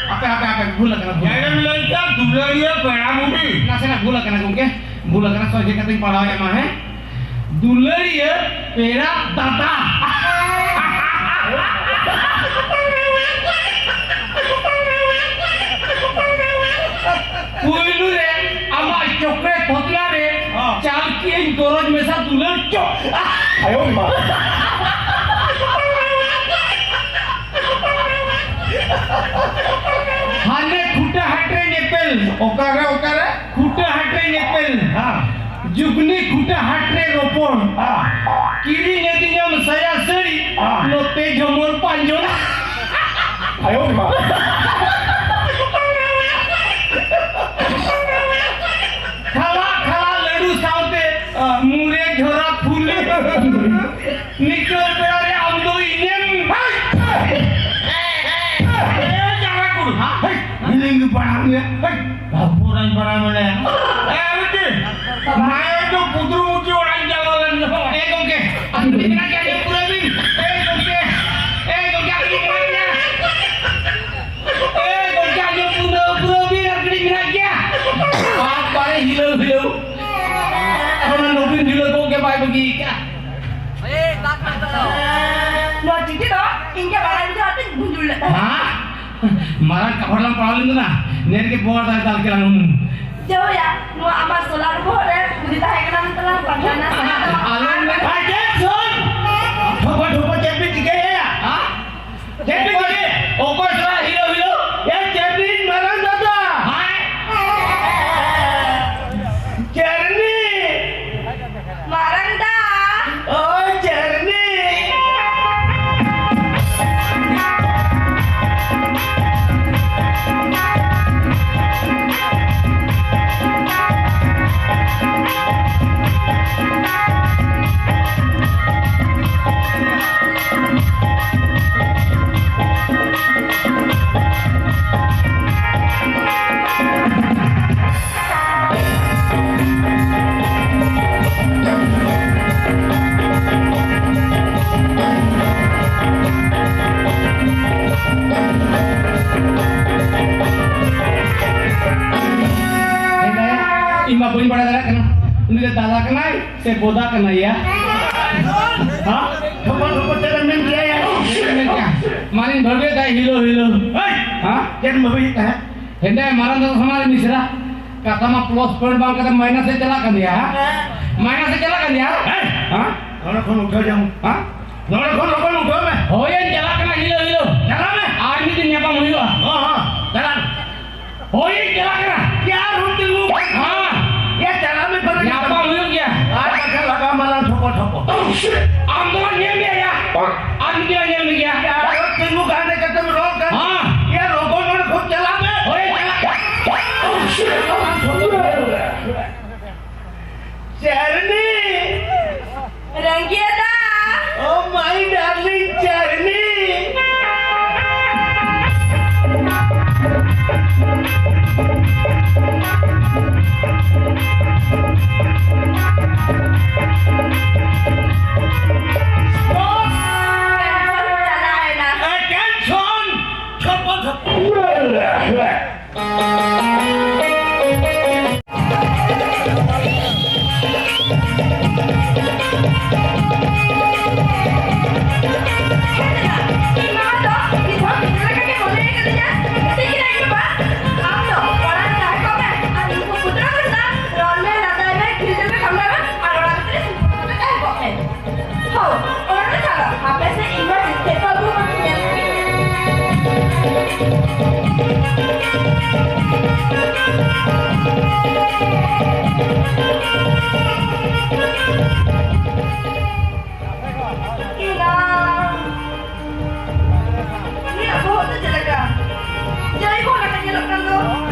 ᱦᱟᱯᱮ, ᱦᱟᱯᱮ, ᱦᱟᱯᱮ, ᱵᱷᱩᱞ ᱟᱠᱟᱱᱟ, ᱵᱷᱩᱞ ᱟᱠᱟᱱᱟ᱾ ᱪᱮᱫ ᱮᱢ ᱞᱟᱹᱭ ᱠᱮᱫᱟ? ᱫᱩᱞᱟᱹᱲᱤᱭᱟᱹ ᱯᱮᱲᱟ ᱵᱩᱰᱤ᱾ ᱱᱟᱥᱮᱱᱟᱜ ᱵᱷᱩᱞ ᱟᱠᱟᱱᱟ ᱜᱚᱝᱠᱮ᱾ ᱵᱷᱩᱞ ᱟᱠᱟᱱᱟ, ᱥᱚᱡᱷᱮ ᱠᱟᱛᱮᱧ ᱯᱟᱲᱦᱟᱣᱮᱫ ᱢᱟ, ᱦᱮᱸ? ᱫᱩᱞᱟᱹᱲᱤᱭᱟᱹ ᱯᱮᱲᱟ ᱫᱟᱫᱟ᱾ ᱯᱩᱭᱞᱩ ᱨᱮ ᱟᱢᱟᱜ ᱪᱚᱠᱞᱮᱴ ᱛᱷᱚᱛᱞᱟ ᱨᱮ ᱦᱚᱸ᱾ ᱪᱟᱞ ᱠᱤᱭᱟᱹᱧ ᱜᱚᱨᱚᱡᱽ ᱢᱮᱥᱟ ᱫᱩᱞᱟᱹᱲ ᱪᱚ᱾ ᱟᱭᱳ ᱢᱟ᱾ ᱦᱟᱱᱮ ᱠᱷᱩᱴᱟᱹ ᱦᱟᱴ ᱨᱮ ᱧᱮᱯᱮᱞ᱾ ᱚᱠᱟᱨᱮ, ᱚᱠᱟᱨᱮ? ᱠᱷᱩᱴᱟᱹ ᱦᱟᱴ ᱨᱮ ᱧᱮᱯᱮᱞ᱾ ᱦᱮᱸ᱾ ᱡᱩᱜᱽᱱᱤ ᱠᱷᱩᱴᱟᱹ ᱦᱟᱴ ᱨᱮ ᱨᱚᱯᱚᱲ᱾ ᱦᱮᱸ᱾ ᱠᱤᱨᱤᱧ ᱟᱹᱫᱤᱧᱟᱢ ᱥᱟᱭᱟ ᱥᱟᱹᱲᱤ, ᱦᱮᱸ᱾ ᱱᱚᱛᱮ ᱡᱷᱚᱢᱚᱨ ᱯᱟᱸᱡᱚᱱ᱾ ᱟᱭᱳ ᱢᱟ᱾ ᱠᱷᱟᱞᱟ ᱠᱷᱟᱞᱟ ᱞᱟᱹᱰᱩ ᱥᱟᱶᱛᱮ ᱦᱮᱸ᱾ ᱢᱩᱨᱮ ᱡᱷᱚᱨᱟ ᱯᱷᱩᱞᱤ᱾ ᱱᱤᱛᱚᱜ ᱵᱮᱲᱟ ᱨᱮ ᱟᱢ ᱫᱚ ᱤᱧᱮᱢ ᱦᱟᱹᱭ! ᱮ, ᱡᱟᱶᱟᱭ ᱠᱩᱲᱤ, ᱦᱟ? ᱦᱟᱹᱭ! ᱤᱧᱤᱧ ᱜᱮ ᱯᱟᱲᱦᱟᱣ ᱢᱮᱭᱟ᱾ ᱦᱟᱹᱭ! ᱵᱟᱹᱵᱩ ᱨᱟᱡᱽ ᱯᱟᱲᱦᱟᱣ ᱢᱮᱱᱟᱭᱟ᱾ ᱮ, ᱵᱤᱴᱤ, ᱢᱟᱭᱟ ᱫᱚ ᱯᱩᱛᱨᱩ ᱢᱩᱪᱤ ᱚᱲᱟᱜ ᱤᱧ ᱪᱟᱞᱟᱣ ᱞᱮᱱ ᱜᱮ᱾ ᱮ, ᱜᱚᱢᱠᱮ, ᱟᱹᱵᱤᱱ ᱴᱷᱮᱱ ᱢᱮᱱᱟᱜ ᱜᱮᱭᱟ, ᱟᱸᱡᱚᱢ ᱯᱩᱨᱟᱹᱣ ᱵᱤᱱ᱾ ᱮ, ᱜᱚᱢᱠᱮ, ᱮ, ᱜᱚᱢᱠᱮ, ᱟᱹᱵᱤᱱ ᱴᱷᱮᱱ ᱢᱮᱱᱟᱜ ᱜᱮᱭᱟ᱾ ᱮ, ᱜᱚᱢᱠᱮ, ᱟᱸᱡᱚᱢ ᱯᱩᱨᱟᱹᱣ, ᱯᱩᱨᱟᱹᱣ ᱵᱤᱱ, ᱟᱨ ᱠᱟᱹᱴᱤᱡ ᱢᱮᱱᱟᱜ ᱜᱮᱭᱟ᱾ ᱵᱟᱯ ᱵᱟᱲᱮ ᱦᱤᱞᱟᱹᱣ, ᱦᱤᱞᱟᱹᱣ᱾ ᱚᱱᱟ ᱱᱚᱵᱤᱱ ᱦᱤᱞᱟᱹ ᱠᱚᱜᱮ ᱵᱟᱭ ᱵᱟᱹᱜᱤ ᱠᱟᱜᱼᱟ᱾ ᱱᱚᱣᱟ ᱪᱤᱴᱷᱤ ᱫᱚ ᱤᱧ ᱜᱮ ᱵᱟᱲᱟᱭ ᱵᱩᱡᱷᱟᱹᱣ ᱟᱛᱮᱧ ᱵᱷᱩᱸᱡᱩᱲ ᱞᱮᱫ ᱛᱟᱦᱮᱸᱫ᱾ ᱦᱟ? ᱢᱟᱨᱟᱝ ᱠᱟᱯᱷᱟᱲ ᱞᱟᱝ ᱯᱟᱲᱟᱣ ᱞᱮᱱ ᱫᱚ ᱱᱟ, ᱱᱮᱨ ᱜᱮ ᱵᱚᱲ ᱫᱟᱨ ᱫᱟᱨ ᱠᱮᱞᱟᱝ ᱦᱩᱱᱩᱝ᱾ ᱡᱟᱣᱭᱟ, ᱱᱚᱣᱟ ᱟᱢᱟᱜ ᱥᱳᱞᱟᱨ ᱵᱚᱦᱚᱜ ᱨᱮ ᱡᱩᱫᱤ ᱛᱟᱦᱮᱸ ᱠᱟᱱᱟ ᱢᱮᱱᱛᱮ ᱞᱟᱝ ᱯᱟᱸᱡᱟ ᱱᱟ ᱥᱮ ᱟᱫᱚ ᱟᱞᱚᱢ ᱢᱮᱛᱟ ᱡᱮ ᱥᱩᱱ! ᱴᱷᱚᱯᱚ ᱴᱷᱚᱯᱚ ᱪᱮᱫ ᱯᱮ ᱪᱤᱠᱟᱹᱭᱟ? ᱦᱟ? ᱪᱮᱫ ᱯᱮ ᱪᱤᱠᱟᱹᱭᱟ? ᱚᱠᱚᱭ ᱥᱟᱞᱟᱜ ᱦᱤᱞᱳ ᱦᱤᱞᱳ? ᱮ ᱪᱮᱨᱱᱤ ᱢᱟᱨᱟᱝ ᱫᱟᱫᱟ! ᱦᱟᱭ! ᱪᱮᱨᱱᱤ! ᱢᱟᱨᱟᱝ ᱫᱟ! ᱳ ᱪᱮᱨᱱᱤ! ᱩᱱᱤ ᱫᱚ ᱫᱟᱫᱟ ᱠᱟᱱᱟᱭ ᱥᱮ ᱵᱚᱫᱟ ᱠᱟᱱᱟᱭ ᱭᱟ? ᱦᱮᱸ? ᱦᱚᱯᱚᱱ ᱦᱚᱯᱚᱱ ᱪᱮᱫ ᱮᱢ ᱢᱮᱱ ᱠᱮᱭᱟ ᱭᱟ? ᱪᱮᱫ ᱮᱢ ᱢᱮᱱ ᱠᱮᱭᱟ? ᱢᱟᱱᱮᱧ ᱵᱷᱟᱹᱵᱤᱭᱮᱫ ᱛᱟᱦᱮᱸ ᱦᱤᱞᱳ ᱦᱤᱞᱳ᱾ ᱦᱮᱸ? ᱦᱮᱸ? ᱪᱮᱫ ᱮᱢ ᱵᱷᱟᱹᱵᱤᱭᱮᱫ ᱛᱟᱦᱮᱸ? ᱦᱮᱸᱫᱮ ᱢᱟᱨᱟᱝ ᱫᱟᱫᱟ ᱥᱚᱢᱟᱡᱽ ᱢᱤᱥᱨᱟ᱾ ᱠᱟᱛᱷᱟ ᱢᱟ plus point ᱵᱟᱝ ᱠᱟᱛᱮ minus ᱮ ᱪᱟᱞᱟᱜ ᱠᱟᱱ ᱜᱮᱭᱟ, ᱦᱮᱸ? Minus ᱮ ᱪᱟᱞᱟᱜ ᱠᱟᱱ ᱜᱮᱭᱟ? ᱦᱮᱸ? ᱦᱮᱸ? ᱱᱚᱰᱮ ᱠᱷᱚᱱ ᱩᱴᱷᱟᱹᱣ ᱡᱟᱢ᱾ ᱦᱮᱸ? ᱱᱚᱰᱮ ᱠᱷᱚᱱ ᱞᱚᱜᱚᱱ ᱩᱴᱷᱟᱹᱣ ᱢᱮ᱾ ᱦᱳᱭ, ᱪᱟᱞᱟᱜ ᱠᱟᱱᱟ, ᱦᱤᱞᱳ, ᱦᱤᱞᱳ᱾ ᱪᱟᱞᱟᱜ ᱢᱮ᱾ ᱟᱨ ᱢᱤᱫ ᱫᱤᱱ ᱧᱟᱯᱟᱢ ᱦᱩᱭᱩᱜᱼᱟ᱾ ᱦᱚᱸ, ᱦᱚᱸ, ᱪᱟᱞᱟᱜ ᱢᱮ᱾ ᱦᱳᱭ, ᱪᱟᱞᱟᱜ ᱠᱟᱱᱟ᱾ ᱭᱟ, ᱟᱨ ᱦᱚᱸ ᱛᱤᱸᱜᱩ᱾ ᱦᱮᱸ᱾ ᱭᱟ, ᱪᱟᱞᱟᱜ ᱢᱮ, ᱯᱟᱞᱮ ᱧᱟᱯᱟᱢ ᱦᱩᱭᱩᱜ ᱜᱮᱭᱟ᱾ ᱟᱨ ᱵᱟᱠᱷᱟᱱ ᱞᱟᱜᱟ ᱢᱟᱞᱟ ᱴᱷᱚᱯᱚ ᱴᱷᱚᱯᱚ᱾ ᱟᱢ ᱫᱚ ᱧᱮᱞ ᱢᱮᱭᱟ, ᱭᱟ᱾ ᱟᱨ ᱢᱤᱫ ᱫᱤᱱ ᱧᱮᱞ ᱢᱮᱭᱟ᱾ ᱭᱟ, ᱟᱨ ᱦᱚᱸ ᱛᱤᱸᱜᱩ ᱜᱟᱱᱰᱮ ᱠᱟᱛᱮᱢ ᱨᱚᱲ ᱠᱟᱱᱟ᱾ ᱦᱮᱸ᱾ ᱭᱟ, ᱞᱚᱜᱚᱱ ᱱᱚᱰᱮ ᱠᱷᱚᱱ ᱪᱟᱞᱟᱜ ᱢᱮ᱾ ᱦᱳᱭ, ᱪᱟᱞᱟᱜ᱾ ᱪᱟᱨᱱᱤ! ᱨᱟᱝᱜᱤᱭᱟ ᱫᱟ! Oh my darling ᱪᱟᱨᱱᱤ! ᱪᱟᱞᱟᱣᱮᱱᱟ᱾ Attention! ᱪᱷᱚᱯᱚ ᱪᱷᱚᱯᱚ᱾ ᱦᱳ, ᱚᱱᱟ ᱫᱚ ᱪᱟᱞᱟᱜ, ᱟᱯᱮ ᱥᱮᱫ ᱤᱧ ᱢᱟ ᱪᱮᱫ ᱪᱮᱫ ᱠᱚ ᱟᱹᱜᱩ ᱠᱟᱛᱮ ᱧᱮᱞ ᱠᱮᱫ᱾ ᱤᱞᱟ, ᱩᱱᱤᱭᱟᱜ ᱵᱚᱦᱚᱜ ᱫᱚ ᱪᱮᱫ ᱞᱮᱠᱟ? ᱡᱟᱹᱭ ᱵᱚᱦᱚᱜ ᱞᱮᱠᱟ ᱧᱮᱞᱚᱜ ᱠᱟᱱ ᱫᱚ᱾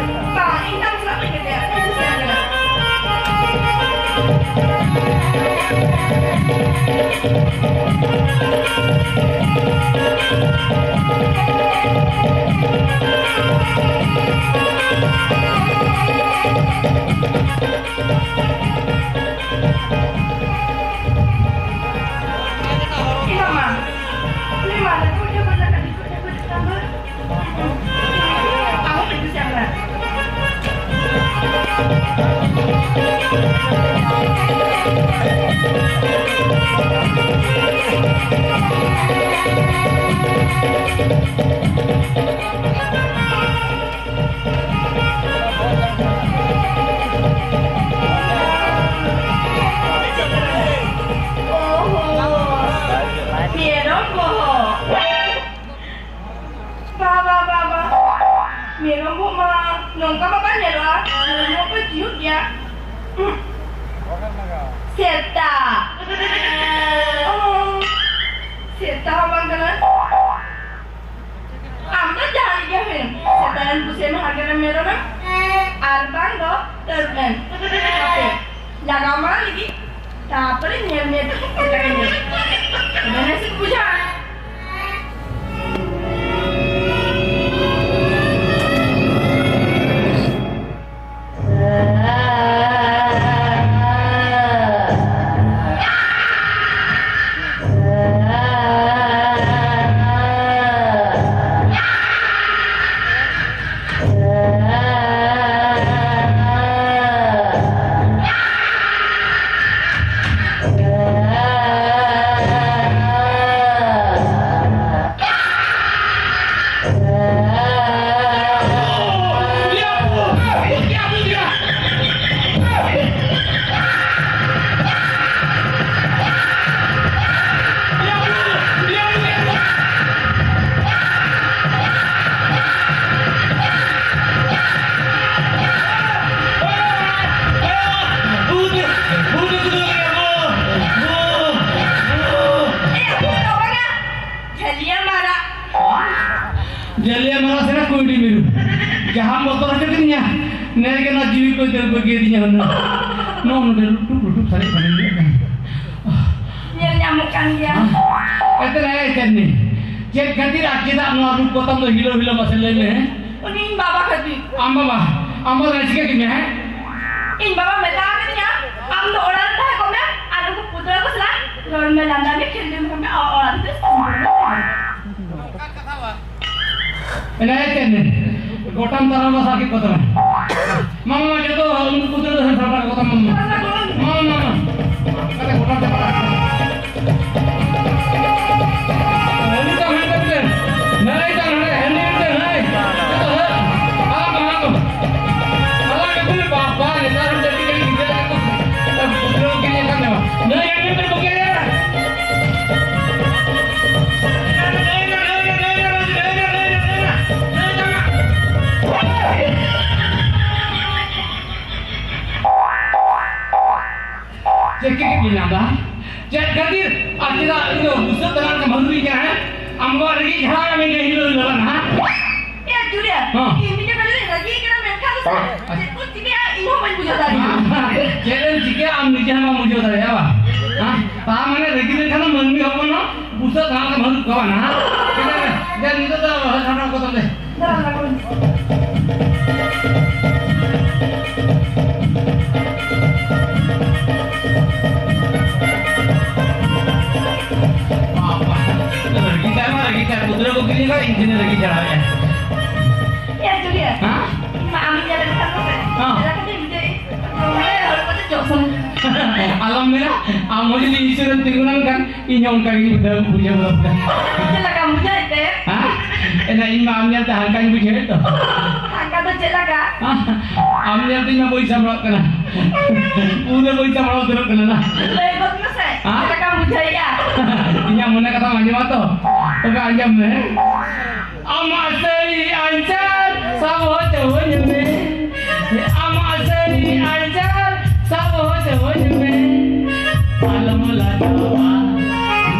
ᱵᱟᱝ, ᱤᱧ ᱫᱚ ᱟᱢ ᱥᱟᱞᱟᱜ ᱵᱟᱹᱧ ᱜᱟᱛᱮᱜᱼᱟ᱾ ᱤᱧ ᱠᱩᱥᱤᱭᱟᱜ ᱠᱟᱱᱟ᱾ ᱞᱟᱜᱟᱣ ᱢᱟᱲᱟᱝ ᱞᱟᱹᱜᱤᱫ, ᱛᱟᱨᱯᱚᱨᱮ ᱧᱮᱞ ᱢᱮ ᱛᱚ ᱪᱮᱫ ᱞᱮᱠᱟ ᱧᱮᱞ᱾ ᱛᱚᱵᱮ ᱱᱟᱥᱮ ᱵᱩᱡᱷᱟᱹᱜᱼᱟ᱾ ᱡᱷᱟᱹᱞᱤᱭᱟᱹ ᱢᱟᱨᱟᱜ᱾ ᱡᱷᱟᱹᱞᱤᱭᱟᱹ ᱢᱟᱨᱟᱜ ᱥᱮ ᱠᱩᱸᱭᱰᱤ ᱢᱤᱨᱩ? ᱡᱟᱦᱟᱸᱢ ᱵᱚᱛᱚᱨ ᱦᱚᱪᱚ ᱠᱤᱫᱤᱧᱟ, ᱱᱮ ᱜᱮ ᱱᱚᱣᱟ ᱡᱤᱣᱤ ᱠᱚᱭ ᱫᱟᱹᱲ ᱵᱟᱹᱜᱤᱭᱟᱫᱤᱧᱟ ᱦᱩᱱᱟᱹᱝ᱾ ᱱᱚᱜᱼᱚ ᱱᱚᱰᱮ ᱞᱩᱴᱩᱵ ᱞᱩᱴᱩᱵ ᱥᱟᱨᱮᱡ ᱠᱟᱱᱟ᱾ ᱧᱮᱞ ᱧᱟᱢᱚᱜ ᱠᱟᱱ ᱜᱮᱭᱟ᱾ ᱮᱱᱛᱮ ᱱᱮ ᱪᱮᱫ ᱱᱤ? ᱪᱮᱫ ᱠᱷᱟᱹᱛᱤᱨ ᱟᱨ ᱪᱮᱫᱟᱜ ᱱᱚᱣᱟ ᱨᱩᱯ ᱜᱚᱛᱚᱢ ᱫᱚ ᱦᱤᱞᱟᱹᱣ ᱦᱤᱞᱟᱹᱣ ᱢᱟᱥᱮ ᱞᱟᱹᱭ ᱢᱮ, ᱦᱮᱸ? ᱩᱱᱤ ᱤᱧ ᱵᱟᱵᱟ ᱠᱷᱟᱹᱛᱤᱨ᱾ ᱟᱢ ᱵᱟᱵᱟ? ᱟᱢ ᱵᱟᱵᱟ ᱪᱤᱠᱟᱹ ᱠᱮᱫ ᱢᱮᱭᱟ, ᱦᱮᱸ? ᱤᱧ ᱵᱟᱵᱟ ᱢᱮᱛᱟ ᱟᱠᱟᱫᱤᱧᱟ, "ᱟᱢ ᱫᱚ ᱚᱲᱟᱜ ᱨᱮ ᱛᱟᱦᱮᱸ ᱠᱚᱜ ᱢᱮ ᱟᱨ ᱱᱩᱠᱩ ᱯᱩᱛᱲᱟᱹ ᱠᱚ ᱥᱟᱞᱟᱜ ᱨᱚᱲ ᱢᱮ, ᱞᱟᱸᱫᱟ ᱢᱮ, ᱠᱷᱮᱞ ᱢᱮ, ᱚᱲᱟᱜ ᱨᱮ ᱫᱚ ᱮᱱᱮᱡ ᱛᱮ ᱢᱮ᱾ ᱜᱚᱴᱟᱢ ᱛᱟᱨᱟ ᱵᱟᱥᱟ ᱠᱮᱫ ᱠᱚ ᱛᱟᱢᱟ᱾ ᱢᱟ, ᱢᱟ, ᱡᱚᱛᱚ ᱩᱱᱠᱩ ᱠᱚ ᱫᱚ ᱥᱟᱯᱲᱟᱣ ᱠᱚ ᱛᱟᱢᱟ᱾ ᱢᱟ, ᱢᱟ, ᱢᱟ᱾ ᱠᱟᱛᱮ ᱜᱚᱴᱟᱢ ᱪᱟᱵᱟ ᱠᱟᱜ ᱠᱟᱱᱟ᱾ ᱦᱟᱹᱱᱤ ᱛᱟᱢ ᱦᱟᱱᱛᱮ ᱢᱤᱫᱴᱮᱱ᱾ ᱱᱟᱹᱭ ᱛᱟᱢ ᱦᱟᱸᱰᱮ, ᱦᱟᱹᱱᱤ ᱢᱤᱫᱴᱮᱱ, ᱱᱟᱹᱭ᱾ ᱡᱚᱛᱚ ᱦᱟᱹᱱ᱾ ᱟᱞᱟᱝ ᱵᱟᱝ ᱟᱞᱟᱝ ᱟᱹᱛᱩ ᱨᱮ ᱵᱟᱯ ᱵᱟᱝ, ᱱᱮᱛᱟᱨ ᱦᱚᱸ ᱡᱟᱹᱛᱤ ᱠᱟᱹᱴᱤᱡ ᱜᱤᱫᱽᱨᱟᱹ ᱠᱚ ᱯᱩᱛᱨᱟᱹ ᱠᱚ ᱠᱤᱨᱤᱧ ᱟᱠᱟᱫ ᱢᱮᱭᱟ᱾ ᱱᱟᱹᱭ ᱟᱹᱜᱩᱭ ᱯᱮ ᱵᱚᱠᱮ ᱨᱮ᱾ ᱪᱮᱫ ᱠᱷᱟᱹᱛᱤᱨ ᱵᱤᱱ ᱞᱟᱸᱫᱟ? ᱪᱮᱫ ᱠᱷᱟᱹᱛᱤᱨ? ᱟᱨ ᱪᱮᱫᱟᱜ ᱤᱧ ᱫᱚ ᱵᱩᱥᱟᱹᱜ ᱫᱟᱞᱟᱱ ᱠᱚ ᱵᱷᱟᱹᱜᱤ ᱠᱟᱱᱟ, ᱦᱮᱸ? ᱟᱢ ᱫᱚ ᱨᱮᱸᱜᱮᱡ ᱡᱷᱟᱲᱟ ᱢᱮ, ᱦᱤᱞᱳ ᱦᱤᱞᱳ ᱞᱟᱜᱟᱱ, ᱦᱮᱸ? ᱮ ᱡᱩᱨᱤᱭᱟ, ᱦᱚᱸ᱾ ᱤᱧ ᱢᱤᱫᱴᱮᱱ ᱠᱟᱹᱴᱤᱡ ᱨᱟᱹᱜᱤ ᱠᱟᱱᱟ, ᱢᱮᱱᱠᱷᱟᱱ ᱫᱚ ᱪᱮᱫ ᱠᱚ ᱪᱤᱠᱟᱹᱭᱟ? ᱦᱚᱸ ᱵᱟᱹᱧ ᱵᱩᱡᱷᱟᱹᱣ ᱫᱟᱲᱮᱭᱟᱜ ᱠᱟᱱᱟ᱾ ᱪᱮᱫ ᱮᱢ ᱪᱤᱠᱟᱹᱭᱟ, ᱟᱢ ᱱᱤᱡᱮ ᱦᱚᱸ ᱵᱟᱢ ᱵᱩᱡᱷᱟᱹᱣ ᱫᱟᱲᱮᱭᱟᱜᱼᱟ, ᱵᱟᱝ? ᱦᱮᱸ? ᱛᱟ ᱢᱟᱱᱮ ᱨᱟᱹᱜᱤ ᱞᱮᱱᱠᱷᱟᱱ ᱫᱚ ᱢᱟᱹᱱᱢᱤ ᱦᱚᱯᱚᱱ ᱦᱚᱸ ᱵᱩᱥᱟᱹᱜ ᱛᱷᱟᱱ ᱨᱮᱢ ᱦᱟᱹᱨᱩᱵ ᱠᱚᱣᱟ, ᱵᱟᱝ? ᱦᱮᱸ? ᱫᱮ, ᱫᱮ, ᱫᱮ, ᱱᱤᱛᱚᱜ ᱫᱚ ᱦᱟᱹᱨ ᱦᱟᱹᱨᱟᱣ ᱠᱚ ᱛᱟᱞᱮ᱾ ᱫᱟᱬᱟᱱ ᱞᱟᱜᱟᱣ ᱤᱧ᱾ ᱵᱟᱵᱟ, ᱨᱟᱹᱜᱤ ᱪᱟᱲ ᱢᱟ ᱨᱟᱹᱜᱤ ᱪᱟᱲ, ᱜᱤᱫᱽᱨᱟᱹ ᱠᱚ ᱠᱤᱨᱤᱧ ᱟᱠᱟᱫ, ᱤᱧ ᱴᱷᱮᱱ ᱨᱟᱹᱜᱤ ᱪᱟᱲ ᱟᱭᱟ᱾ ᱮ ᱡᱩᱞᱤᱭᱟ, ᱦᱮᱸ? ᱤᱧ ᱢᱟ ᱟᱢᱤᱧ ᱧᱮᱞ ᱞᱮᱠᱷᱟᱱ ᱫᱚ ᱥᱮ, ᱦᱮᱸ᱾ ᱪᱮᱫ ᱞᱮᱠᱟ ᱠᱟᱛᱮᱧ ᱵᱩᱡᱷᱟᱹᱣ? ᱢᱟᱱᱮ ᱦᱚᱲᱢᱚ ᱛᱮ ᱡᱚᱜ ᱥᱟᱱᱟ᱾ ᱟᱞᱚᱢ ᱢᱮᱱᱟ, ᱟᱢ ᱦᱚᱸ ᱡᱩᱫᱤ ᱤᱧ ᱥᱩᱨ ᱨᱮᱢ ᱛᱤᱸᱜᱩ ᱞᱮᱱᱠᱷᱟᱱ, ᱤᱧ ᱦᱚᱸ ᱚᱱᱠᱟ ᱜᱤᱧ ᱵᱩᱡᱷᱟᱹᱣ, ᱵᱩᱡᱷᱟᱹᱣ ᱜᱚᱫ ᱠᱮᱫᱟ᱾ ᱪᱮᱫ ᱞᱮᱠᱟᱢ ᱵᱩᱡᱷᱟᱹᱣᱮᱫ ᱛᱮ? ᱦᱮᱸ? ᱮᱱᱟ ᱤᱧ ᱢᱟ ᱟᱢ ᱧᱮᱞᱛᱮ ᱦᱟᱱᱠᱟᱧ ᱵᱩᱡᱷᱟᱹᱣᱮᱫ ᱫᱚ᱾ ᱦᱟᱱᱠᱟ ᱫᱚ ᱪᱮᱫ ᱞᱮᱠᱟ? ᱟᱢ ᱧᱮᱞᱛᱮ ᱤᱧ ᱢᱟ ᱵᱟᱹᱧ ᱥᱟᱢᱵᱲᱟᱜ ᱠᱟᱱᱟ᱾ ᱯᱩᱨᱟᱹ ᱵᱟᱹᱧ ᱥᱟᱢᱵᱲᱟᱣ ᱩᱛᱟᱹᱨᱚᱜ ᱠᱟᱱᱟ ᱱᱟ᱾ ᱞᱟᱹᱭ ᱜᱚᱫ ᱢᱮᱥᱮ, ᱦᱮᱸ? ᱪᱮᱫ ᱞᱮᱠᱟᱢ ᱵᱩᱡᱷᱟᱹᱣᱮᱫᱼᱟ? ᱤᱧᱟᱹᱜ ᱢᱚᱱᱮ ᱠᱟᱛᱷᱟᱢ ᱟᱸᱡᱚᱢᱟ ᱛᱚ? ᱛᱚᱵᱮ ᱟᱸᱡᱚᱢ ᱢᱮ᱾ ᱟᱢᱟᱜ ᱥᱟᱹᱨᱤ ᱟᱧᱪᱟᱨ ᱥᱟᱵ ᱦᱚᱪᱚᱣᱟᱹᱧ ᱢᱮ᱾ ᱟᱢᱟᱜ ᱥᱟᱹᱨᱤ ᱟᱧᱪᱟᱨ ᱥᱟᱵ ᱦᱚᱪᱚᱣᱟᱹᱧ ᱢᱮ᱾ ᱟᱞᱚᱢ ᱞᱟᱡᱟᱣᱟ,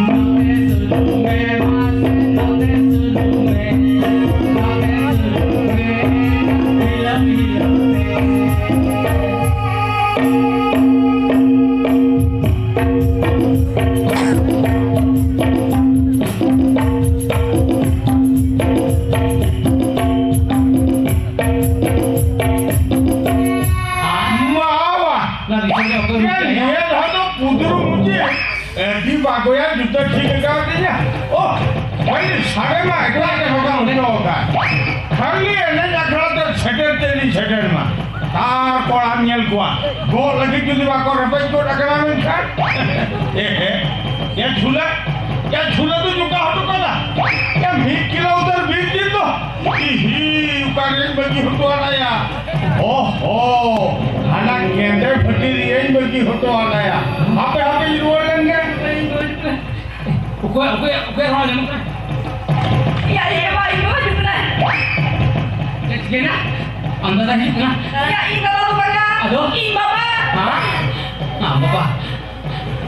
ᱱᱚᱛᱮ ᱥᱩᱨᱩᱜ ᱢᱮ, ᱢᱟᱥᱮ ᱱᱚᱛᱮ ᱥᱩᱨᱩᱜ ᱢᱮ, ᱱᱚᱛᱮ ᱥᱩᱨᱩᱜ ᱢᱮ, ᱦᱤᱞᱟᱹᱣ ᱦᱤᱞᱟᱹᱣ ᱛᱮ᱾ ᱢᱟ ᱵᱟ! ᱱᱟ ᱫᱤᱥᱚᱢ ᱨᱮ ᱚᱠᱚᱭ ᱮ, ᱨᱩᱠᱷᱤᱭᱟᱹ? ᱱᱤᱭᱟᱹ ᱫᱷᱟᱣ ᱫᱚ ᱠᱩᱫᱽᱨᱩᱢ ᱢᱩᱪᱤ ᱟᱹᱰᱤ ᱵᱟᱜᱚᱭᱟ ᱡᱩᱛᱟᱹ ᱴᱷᱤᱠ ᱟᱠᱟᱫ ᱛᱤᱧᱟ᱾ ᱳ, ᱵᱷᱟᱹᱭ, ᱥᱟᱲᱮ ᱢᱟ ᱮᱠᱞᱟ ᱜᱮ ᱱᱚᱝᱠᱟ ᱦᱚᱪᱚ ᱟᱠᱟᱫ᱾ ᱠᱷᱟᱹᱞᱤ ᱮᱱᱮᱡ ᱟᱠᱷᱲᱟ ᱛᱮ ᱥᱮᱴᱮᱨ ᱛᱮ ᱤᱧ ᱥᱮᱴᱮᱨ ᱢᱟ᱾ ᱟᱨ ᱠᱚᱲᱟᱢ ᱧᱮᱞ ᱠᱚᱣᱟ, ᱜᱚᱜ ᱞᱟᱹᱜᱤᱫ ᱡᱩᱫᱤ ᱵᱟᱠᱚ ᱨᱮᱯᱮᱡ ᱜᱚᱫ ᱟᱠᱟᱱᱟ ᱢᱮᱱᱠᱷᱟᱱ᱾ ᱮ, ᱮ, ᱮ, ᱡᱷᱩᱞᱟᱹ, ᱮ, ᱡᱷᱩᱞᱟᱹ ᱫᱚ ᱪᱚᱠᱟ ᱦᱚᱴᱚ ᱠᱟᱫᱟ᱾ ᱮ, ᱢᱤᱫ ᱠᱤᱞᱳ ᱩᱛᱟᱹᱨ ᱵᱤᱨ ᱡᱤᱞ ᱫᱚ᱾ ᱤᱦᱤ, ᱚᱠᱟ ᱨᱮᱧ ᱵᱟᱹᱜᱤ ᱦᱚᱴᱚ ᱟᱫᱟᱭᱟ? ᱚᱦᱚ, ᱦᱟᱱᱟ ᱜᱮᱸᱫᱮ ᱵᱷᱟᱹᱴᱤ ᱨᱮᱭᱟᱧ ᱵᱟᱹᱜᱤ ᱦᱚᱴᱚ ᱟᱫᱟᱭᱟ᱾ ᱦᱟᱯᱮ, ᱦᱟᱯᱮᱧ ᱨᱩᱣᱟᱹᱲ ᱞᱮᱱ ᱜᱮ᱾ ᱚᱠᱚᱭ, ᱚᱠᱚᱭ, ᱚᱠᱚᱭ ᱨᱚᱲ ᱟᱸᱡᱚᱢᱚᱜ ᱠᱟᱱᱟ? ᱭᱟ, ᱤᱧ ᱵᱟᱵᱟ, ᱤᱧ ᱵᱟᱵᱟ ᱦᱤᱡᱩᱜ ᱠᱟᱱᱟᱭ᱾ ᱪᱮᱫ ᱪᱤᱠᱟᱹᱭᱮᱱᱟ? ᱟᱢ ᱫᱟᱫᱟ ᱦᱤᱡᱩᱜ ᱠᱟᱱᱟ? ᱭᱟ, ᱤᱧ ᱵᱟᱵᱟ ᱫᱚ ᱵᱟᱝᱟ᱾ ᱟᱫᱚ? ᱤᱧ ᱵᱟᱵᱟ᱾ ᱦᱮᱸ? ᱟᱢ ᱵᱟᱵᱟ?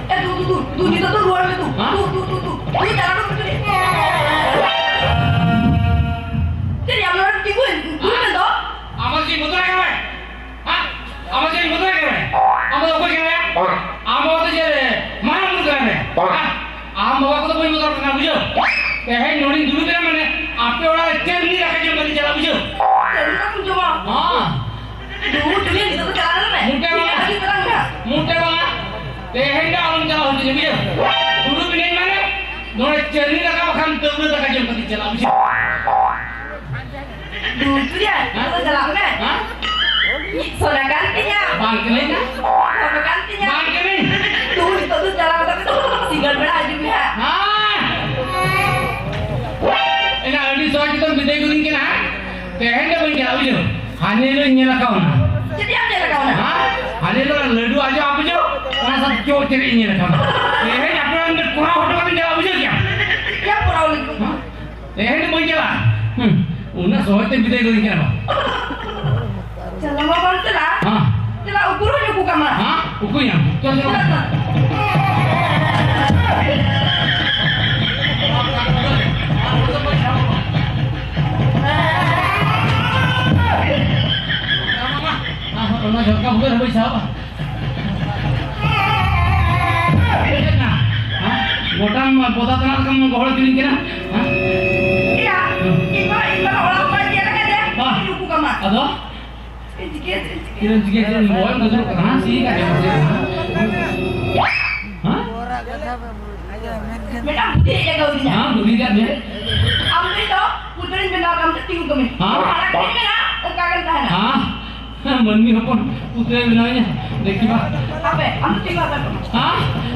ᱮ, ᱫᱩ, ᱫᱩ, ᱫᱩ, ᱫᱩ, ᱱᱤᱛᱚᱜ ᱫᱚ ᱨᱩᱣᱟᱹᱲ ᱢᱮ, ᱫᱩ᱾ ᱦᱮᱸ? ᱫᱩ, ᱫᱩ, ᱫᱩ, ᱫᱩ᱾ ᱫᱩ, ᱪᱟᱞᱟᱜ ᱢᱮ, ᱫᱩ᱾ ᱪᱮᱫ ᱭᱟ, ᱱᱚᱰᱮ ᱛᱤᱸᱜᱩᱭᱮᱱ? ᱫᱩ ᱢᱮ ᱫᱚ᱾ ᱟᱢᱟᱜ ᱪᱮᱫ ᱵᱚᱛᱚᱨ ᱟᱠᱟᱱᱟ? ᱦᱮᱸ? ᱟᱢ ᱫᱚ ᱪᱮᱫ ᱵᱚᱫᱚᱞ ᱠᱟᱱᱟ? ᱟᱢ ᱫᱚ ᱚᱠᱚᱭ ᱠᱟᱱᱟᱭᱟ? ᱟᱢ ᱫᱚ ᱪᱮᱫ ᱢᱟᱨᱟᱝ ᱵᱩᱨᱩ ᱠᱟᱱᱟᱭ? ᱟᱢ ᱵᱟᱵᱟ ᱠᱚᱫᱚ ᱵᱟᱹᱧ ᱵᱚᱫᱚᱞ ᱠᱟᱱᱟ, ᱵᱩᱡᱷᱟᱹᱣ? ᱛᱮᱦᱮᱧ ᱱᱚᱰᱮᱧ ᱫᱩᱲᱩᱵ ᱮᱱᱟ ᱢᱟᱱᱮ ᱟᱯᱮ ᱚᱲᱟᱜ ᱨᱮ ᱪᱮᱫ ᱨᱤᱱᱤᱡ ᱫᱟᱠᱟ ᱡᱚᱢ ᱠᱟᱛᱮ ᱪᱟᱞᱟᱜ, ᱵᱩᱡᱷᱟᱹᱣ? ᱪᱮᱫ ᱨᱤᱱᱤᱡ ᱫᱟᱠᱟᱢ ᱡᱚᱢᱟ? ᱦᱚᱸ᱾ ᱫᱩᱲᱩᱵ ᱦᱚᱪᱚ ᱢᱮᱭᱟ, ᱱᱤᱛᱚᱜ ᱫᱚ ᱪᱟᱞᱟᱜ ᱢᱮ᱾ ᱢᱩᱴᱮ ᱵᱟᱝᱟ᱾ ᱦᱤᱡᱩᱜ ᱛᱟᱞᱟᱝ ᱢᱮ᱾ ᱢᱩᱴᱮ ᱵᱟᱝᱟ᱾ ᱛᱮᱦᱮᱧ ᱫᱚ ᱟᱞᱚᱢ ᱪᱟᱞᱟᱣ ᱦᱚᱪᱚᱧᱟ, ᱵᱩᱡᱷᱟᱹᱣ? ᱫᱩᱲᱩᱵ ᱮᱱᱟᱹᱧ ᱢᱟᱱᱮ ᱱᱚᱰᱮ ᱪᱮᱫ ᱨᱤᱱᱤᱡ ᱫᱟᱠᱟ ᱵᱟᱠᱷᱟᱱ ᱫᱟᱹᱣᱲᱟᱹ ᱫᱟᱠᱟ ᱡᱚᱢ ᱠᱟᱛᱮ ᱪᱟᱞᱟᱜ, ᱵᱩᱡᱷᱟᱹᱣ? ᱫᱩ ᱩᱛᱩᱭᱟ, ᱦᱮᱸ? ᱟᱫᱚ ᱪᱟᱞᱟᱜ ᱢᱮ᱾ ᱦᱮᱸ? ᱢᱤᱫ ᱥᱚᱱᱟ ᱠᱟᱱ ᱛᱤᱧᱟ᱾ ᱵᱟᱝ ᱠᱟᱹᱱᱟᱹᱧ ᱱᱟ᱾ ᱥᱚᱱᱟ ᱠᱟᱱ ᱛᱤᱧᱟ᱾ ᱵᱟᱝ ᱠᱟᱹᱱᱟᱹᱧ᱾ ᱫᱩ ᱱᱤᱛᱚᱜ ᱫᱚ ᱪᱟᱞᱟᱣ ᱠᱟᱛᱮ ᱥᱤᱸᱜᱟᱹᱲ ᱵᱮᱲᱟ ᱦᱤᱡᱩᱜ ᱢᱮ ᱦᱟᱸᱜ᱾ ᱦᱮᱸ᱾ ᱮᱱᱟ ᱟᱹᱰᱤ ᱥᱚᱦᱚᱡ ᱛᱮᱢ ᱵᱤᱫᱟᱹᱭ ᱜᱚᱫᱤᱧ ᱠᱟᱱᱟ ᱦᱟᱸᱜ᱾ ᱛᱮᱦᱮᱧ ᱫᱚ ᱵᱟᱹᱧ ᱪᱟᱞᱟᱜᱼᱟ, ᱵᱩᱡᱷᱟᱹᱣ? ᱦᱟᱱᱮ ᱦᱤᱞᱳᱜ ᱤᱧ ᱧᱮᱞ ᱟᱠᱟᱣᱱᱟ᱾ ᱪᱮᱫ ᱭᱟᱢ ᱧᱮᱞ ᱟᱠᱟᱣᱱᱟ? ᱦᱮᱸ? ᱦᱟᱱᱮ ᱦᱤᱞᱳᱜ ᱞᱟᱹᱰᱩ ᱟᱡᱚ ᱟᱯᱮ ᱡᱚ, ᱚᱱᱟ ᱥᱟᱶ ᱪᱚᱜ ᱪᱮᱨᱮᱡ ᱤᱧ ᱧᱮᱞ ᱟᱠᱟᱣᱱᱟ᱾ ᱛᱮᱦᱮᱧ ᱟᱯᱮ ᱚᱲᱟᱜ ᱢᱤᱫᱴᱮᱱ ᱠᱚᱨᱟᱣ ᱦᱚᱴᱚ ᱠᱟᱛᱮᱧ ᱪᱟᱞᱟᱜᱼᱟ, ᱵᱩᱡᱷᱟᱹᱣ ᱠᱮᱭᱟᱢ? ᱪᱮᱫ ᱭᱟᱢ ᱠᱚᱨᱟᱣ ᱞᱟᱹᱜᱤᱫ? ᱦᱮᱸ? ᱛᱮᱦᱮᱧ ᱫᱚ ᱵᱟᱹᱧ ᱪᱟᱞᱟᱜᱼᱟ᱾ ᱦᱩᱸ, ᱩᱱᱟᱹᱜ ᱥᱚᱦᱚᱡ ᱛᱮ ᱵᱤᱫᱟᱹᱭ ᱜᱚᱫᱤᱧ ᱠᱟᱱᱟ ᱵᱟ᱾ ᱪᱟᱞᱟᱣ ᱢᱟ ᱵᱟᱢ ᱪᱟᱞᱟᱜᱼᱟ᱾ ᱦᱮᱸ᱾ ᱪᱟᱞᱟᱜ ᱩᱠᱩᱨ ᱦᱚᱸᱧ ᱩᱠᱩ ᱠᱟᱢᱟ᱾ ᱦᱮᱸ, ᱩᱠᱩᱭᱟᱢ᱾ ᱪᱚᱞ, ᱪᱚᱞ᱾ ᱪᱟᱞᱟᱜ ᱢᱟ᱾ ᱚᱱᱟ ᱡᱷᱚᱴᱠᱟ ᱵᱷᱩᱜᱟᱹᱜ ᱨᱮ ᱵᱟᱹᱧ ᱥᱟᱦᱟᱵᱼᱟ᱾ ᱪᱮᱫ ᱱᱟ? ᱦᱮᱸ? ᱜᱚᱴᱟᱢ ᱵᱚᱫᱟ ᱛᱟᱱᱟᱜ ᱞᱮᱠᱟᱢ ᱜᱚᱦᱚᱲ ᱠᱤᱫᱤᱧ ᱠᱟᱱᱟ? ᱦᱮᱸ? ᱤᱭᱟ, ᱤᱧ ᱢᱟ, ᱤᱧ ᱢᱟ ᱚᱲᱟᱜ ᱠᱷᱚᱱ ᱧᱮᱞ ᱠᱟᱛᱮ ᱦᱮᱸ᱾ ᱤᱧ ᱩᱠᱩ ᱠᱟᱢᱟ᱾ ᱟᱫᱚ? ᱪᱮᱫ ᱮᱢ ᱪᱤᱠᱟᱹᱭᱟ, ᱪᱮᱫ ᱮᱢ ᱪᱤᱠᱟᱹᱭᱟ? ᱪᱮᱫ ᱮᱢ ᱪᱤᱠᱟᱹᱭᱟ? ᱪᱮᱫ ᱮᱢ ᱵᱚᱦᱚᱜ ᱮᱢ ᱜᱟᱹᱫᱩᱨᱚᱜ ᱠᱟᱱᱟ? ᱦᱮᱸ? ᱥᱤ ᱠᱟᱜ ᱢᱮ, ᱥᱤ ᱠᱟᱜ ᱢᱮ᱾ ᱦᱮᱸ? ᱢᱤᱫᱴᱟᱝ ᱵᱩᱫᱷᱤ ᱦᱮᱡ ᱞᱟᱜᱟᱣ ᱫᱤᱧᱟ᱾ ᱦᱮᱸ, ᱵᱩᱫᱷᱤ ᱠᱟᱜ ᱢᱮ᱾ ᱟᱢ ᱫᱚ ᱤᱧ ᱫᱚ ᱯᱩᱛᱲᱟᱹᱧ ᱵᱮᱱᱟᱣ ᱠᱟᱢ ᱛᱮ ᱛᱤᱸᱜᱩ ᱠᱟᱹᱢᱤ᱾ ᱦᱮᱸ᱾ ᱦᱟᱱᱟ ᱠᱟᱹᱢᱤ ᱢᱮᱱᱟᱜᱼᱟ, ᱚᱱᱠᱟ ᱜᱮᱢ ᱛᱟᱦᱮᱱᱟ᱾ ᱦᱮᱸ? ᱦᱮᱸ, ᱢᱟᱹᱱᱢᱤ ᱦᱚᱯᱚᱱ ᱯᱩᱛᱲᱟᱹᱭ ᱵᱮᱱᱟᱣᱤᱧᱟ, ᱫᱮᱠᱷᱤ ᱵᱟ᱾ ᱟᱯᱮ, ᱟᱢ ᱫᱚ ᱪᱮᱫ ᱦᱚᱸ ᱵᱟᱢ ᱠᱟᱹᱢᱤᱭᱟ᱾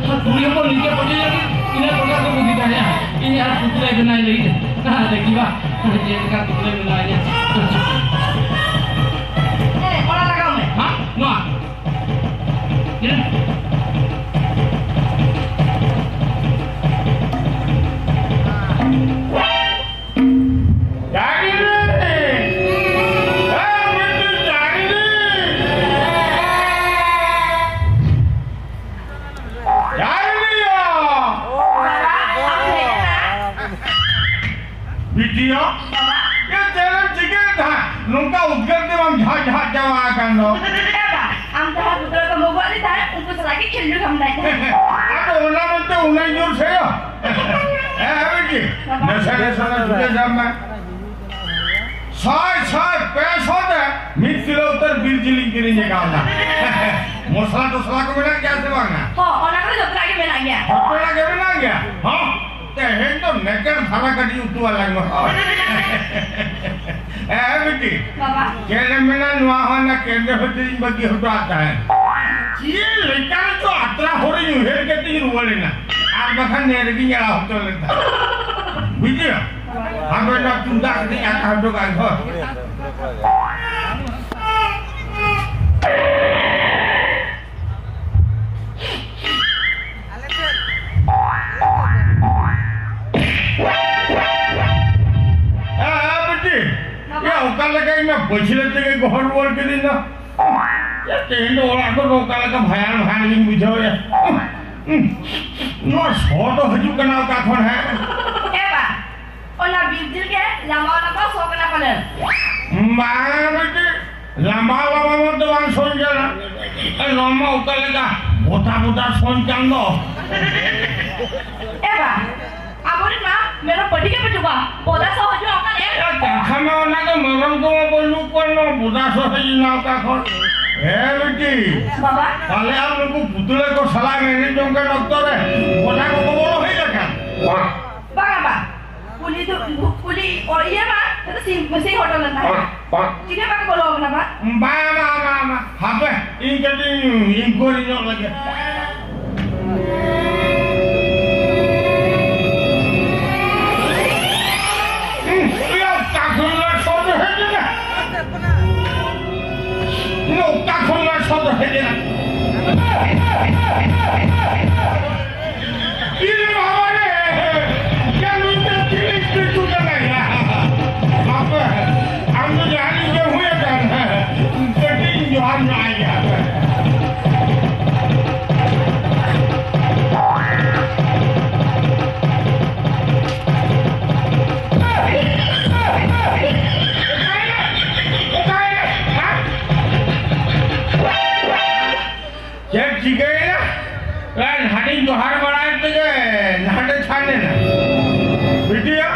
ᱦᱮᱸ? ᱠᱩᱲᱤ ᱦᱚᱯᱚᱱ ᱱᱤᱡᱮ ᱯᱚᱪᱚᱭ ᱞᱟᱹᱜᱤᱫ ᱤᱱᱟᱹ ᱯᱨᱚᱠᱟᱨ ᱠᱚ ᱵᱩᱫᱷᱤ ᱛᱟᱦᱮᱸᱭᱟ᱾ ᱤᱧ ᱟᱨ ᱯᱩᱛᱲᱟᱹᱭ ᱵᱮᱱᱟᱣ ᱞᱟᱹᱜᱤᱫ᱾ ᱦᱮᱸ, ᱫᱮᱠᱷᱤ ᱵᱟ, ᱪᱮᱫ ᱞᱮᱠᱟ ᱯᱩᱛᱲᱟᱹᱭ ᱵᱮᱱᱟᱣᱤᱧᱟ᱾ ᱮ, ᱚᱱᱟ ᱞᱟᱜᱟᱣ ᱢᱮ᱾ ᱦᱮᱸ? ᱱᱚᱣᱟ? ᱪᱮᱫ? ᱡᱟᱜᱤᱨᱤ! ᱮ ᱵᱤᱴᱤ ᱡᱟᱜᱤᱨᱤ! ᱡᱟᱜᱤᱨᱤ ᱭᱟ! ᱵᱤᱴᱤ ᱭᱟ! ᱮ ᱪᱮᱫ ᱮᱢ ᱪᱤᱠᱟᱹᱭᱮᱫ ᱛᱟᱦᱮᱸᱫ? ᱱᱚᱝᱠᱟ ᱩᱫᱽᱜᱟᱹᱨ ᱛᱮ ᱵᱟᱢ ᱡᱷᱟᱜ ᱡᱷᱟᱜ ᱪᱟᱵᱟ ᱟᱠᱟᱱ ᱫᱚ᱾ ᱮ ᱵᱟ, ᱟᱫᱚ ᱚᱱᱟ ᱢᱮᱱᱛᱮ ᱩᱱᱟᱹᱜ ᱡᱳᱨ ᱥᱮ ᱭᱟ? ᱦᱮᱸ, ᱦᱮᱸ, ᱵᱤᱴᱤ᱾ ᱱᱟᱥᱮ ᱱᱟᱥᱮ ᱱᱟᱥᱮ ᱡᱩᱫᱟᱹ ᱫᱟᱢ ᱢᱮ᱾ ᱥᱟᱭ, ᱥᱟᱭ, ᱯᱮ ᱥᱚ ᱛᱮ ᱢᱤᱫ ᱠᱤᱞᱳ ᱩᱛᱟᱹᱨ ᱵᱤᱨ ᱡᱤᱞᱤᱧ ᱠᱤᱨᱤᱧ ᱟᱠᱟᱫᱟ᱾ ᱢᱚᱥᱞᱟ ᱴᱚᱥᱞᱟ ᱠᱚ ᱢᱮᱱᱟᱜ ᱜᱮᱭᱟ ᱥᱮ ᱵᱟᱝᱟ? ᱦᱚᱸ, ᱚᱱᱟ ᱠᱚᱫᱚ ᱡᱚᱛᱚᱱᱟᱜ ᱜᱮ ᱢᱮᱱᱟᱜ ᱜᱮᱭᱟ᱾ ᱡᱚᱛᱚᱱᱟᱜ ᱜᱮ ᱢᱮᱱᱟᱜ ᱜᱮᱭᱟ? ᱦᱚᱸ᱾ ᱛᱮᱦᱮᱧ ᱫᱚ ᱱᱮᱠᱮᱨ ᱫᱷᱟᱨᱟ ᱠᱟᱹᱴᱤᱡ ᱩᱛᱩ ᱟᱞᱟᱝ ᱢᱮ᱾ ᱦᱮᱸ, ᱵᱤᱴᱤ᱾ ᱵᱟᱵᱟ᱾ ᱪᱮᱫ ᱮᱢ ᱢᱮᱱᱟ, ᱱᱚᱣᱟ ᱦᱚᱸ ᱚᱱᱟ ᱠᱮᱱᱫᱨᱚ ᱵᱷᱤᱛᱨᱤᱧ ᱵᱟᱹᱜᱤ ᱦᱚᱴᱚ ᱟᱫ ᱛᱟᱦᱮᱸᱫ᱾ ᱪᱮᱫ ᱞᱮᱠᱟ ᱨᱮᱪᱚ ᱟᱛᱨᱟ ᱦᱚᱨᱤᱧ ᱩᱭᱦᱟᱹᱨ ᱠᱟᱛᱮᱧ ᱨᱩᱣᱟᱹᱲ ᱮᱱᱟ᱾ ᱟᱨ ᱵᱟᱠᱷᱟᱱ ᱱᱮ ᱨᱮᱜᱮᱧ ᱟᱲᱟᱜ ᱦᱚᱪᱚ ᱞᱮᱱ ᱛᱟᱦᱮᱸᱫ᱾ ᱵᱩᱡᱷᱟᱹᱣ? ᱦᱟᱯᱮ ᱱᱚᱣᱟ ᱛᱩᱢᱫᱟᱜ ᱠᱟᱹᱴᱤᱡ ᱟᱠᱟ ᱦᱚᱴᱚ ᱠᱟᱜ ᱜᱚ᱾ ᱮ, ᱮ, ᱵᱤᱴᱤ, ᱮ, ᱚᱠᱟ ᱞᱮᱠᱟ ᱤᱧ ᱢᱟ ᱯᱟᱹᱪᱷᱞᱟᱹ ᱛᱮᱜᱮ ᱜᱚᱦᱚᱲ ᱨᱩᱣᱟᱹᱲ ᱠᱤᱫᱤᱧ ᱫᱚ᱾ ᱮ, ᱛᱮᱦᱮᱧ ᱫᱚ ᱚᱲᱟᱜ ᱠᱚᱫᱚ ᱚᱠᱟ ᱞᱮᱠᱟ ᱵᱷᱟᱭᱟᱨ ᱵᱷᱟᱭᱟᱨ ᱜᱤᱧ ᱵᱩᱡᱷᱟᱹᱣᱮᱫᱼᱟ᱾ ᱱᱚᱣᱟ ᱥᱚ ᱫᱚ ᱦᱤᱡᱩᱜ ᱠᱟᱱᱟ ᱚᱠᱟ ᱠᱷᱚᱱ ᱦᱟᱸᱜ? ᱮ ᱵᱟ, ᱚᱱᱟ ᱵᱤᱨ ᱡᱤᱞ ᱜᱮ ᱞᱟᱢᱟᱣ ᱞᱟᱢᱟᱣ ᱥᱚ ᱠᱟᱱᱟ ᱯᱟᱞᱮᱱ᱾ ᱵᱟᱝ ᱵᱤᱴᱤ, ᱞᱟᱢᱟᱣ ᱞᱟᱢᱟᱣ ᱫᱚ ᱵᱟᱝ ᱥᱚᱧ ᱠᱟᱱᱟ᱾ ᱮ, ᱱᱚᱣᱟ ᱢᱟ ᱚᱠᱟ ᱞᱮᱠᱟ ᱵᱚᱛᱟ ᱵᱚᱛᱟ ᱥᱚᱧ ᱠᱟᱱ ᱫᱚ᱾ ᱮ ᱵᱟ, ᱟᱵᱚᱨᱮᱱ ᱢᱟ ᱢᱮᱨᱚᱢ ᱯᱟᱹᱴᱤ ᱜᱮ ᱵᱟᱹᱪᱩᱜ ᱠᱚᱣᱟ, ᱵᱚᱫᱟ ᱥᱚ ᱦᱤᱡᱩᱜ ᱚᱠᱟ ᱨᱮ? ᱮ, ᱠᱟᱛᱷᱟ ᱢᱟ ᱚᱱᱟ ᱜᱮ, ᱢᱮᱨᱚᱢ ᱠᱚᱢᱟ ᱵᱟᱹᱱᱩᱜ ᱠᱚᱣᱟ, ᱱᱚᱣᱟ ᱵᱚᱫᱟ ᱥᱚ ᱦᱤᱡᱩᱜ ᱱᱟ ᱚᱠᱟ ᱠᱷᱚᱱ? ᱮ ᱵᱤᱴᱤ, ᱵᱟᱵᱟ᱾ ᱛᱟᱦᱞᱮ ᱟᱢ ᱱᱩᱠᱩ ᱯᱩᱛᱲᱟᱹ ᱠᱚ ᱥᱟᱞᱟᱜ ᱮᱱᱮᱡ ᱡᱚᱝ ᱠᱟᱱ ᱚᱠᱛᱚ ᱨᱮ ᱵᱚᱫᱟ ᱠᱚᱠᱚ ᱵᱚᱞᱚ ᱦᱮᱡ ᱟᱠᱟᱱ? ᱵᱟᱝᱟ ᱵᱟ, ᱠᱩᱞᱤ ᱫᱚ, ᱠᱩᱞᱤ, ᱚ, ᱤᱭᱟᱹ ᱢᱟ, ᱡᱚᱛᱚ ᱥᱤᱧ, ᱥᱤᱧ ᱦᱚᱴᱚ ᱞᱮᱱ ᱛᱟᱦᱮᱸᱫ᱾ ᱪᱤᱠᱟᱹ ᱵᱟᱠᱚ ᱵᱚᱞᱚ ᱟᱠᱟᱱᱟ ᱵᱟ? ᱵᱟᱝ, ᱵᱟᱝ, ᱵᱟᱝ, ᱵᱟᱝ᱾ ᱦᱟᱯᱮ, ᱤᱧ ᱠᱟᱹᱴᱤᱡ ᱤᱧ ᱤᱱᱠᱩᱣᱟᱨᱤ ᱧᱚᱜ ᱞᱮᱜᱮ᱾ ᱤᱭᱟᱹ, ᱚᱠᱟ ᱠᱷᱚᱱ ᱱᱚᱣᱟ ᱥᱚ ᱫᱚ ᱦᱮᱡ ᱮᱱᱟ? ᱤᱭᱟᱹ, ᱚᱠᱟ ᱠᱷᱚᱱ ᱱᱚᱣᱟ ᱥᱚ ᱫᱚ ᱦᱮᱡ ᱮᱱᱟ? ᱤᱨᱮ ᱵᱟᱵᱟ ᱨᱮ! ᱭᱟ, ᱱᱩᱭ ᱫᱚ ᱪᱤᱞᱤ ᱠᱤᱪᱷᱩ ᱠᱟᱱᱟᱭ ᱭᱟ? ᱵᱟᱯᱮ, ᱟᱢ ᱫᱚ ᱡᱟᱦᱟᱸᱭ ᱜᱮ ᱦᱩᱭ ᱟᱠᱟᱱ, ᱠᱟᱹᱴᱤᱡ ᱤᱧ ᱡᱚᱦᱟᱨ ᱧᱚᱜ ᱟᱭ ᱜᱮ ᱦᱟᱯᱮ᱾ ᱚᱠᱟᱭᱮᱱᱟ? ᱚᱠᱟᱭᱮᱱᱟ? ᱦᱮᱸ? ᱪᱮᱫ ᱪᱤᱠᱟᱹᱭᱮᱱᱟ? ᱮ, ᱦᱟᱹᱰᱤᱧ ᱡᱚᱦᱟᱨ ᱵᱟᱲᱟᱭᱮᱫ ᱛᱮᱜᱮ ᱱᱟᱦᱟᱸᱰᱮ ᱪᱷᱟᱱ ᱮᱱᱟ᱾ ᱵᱤᱴᱤᱭᱟ᱾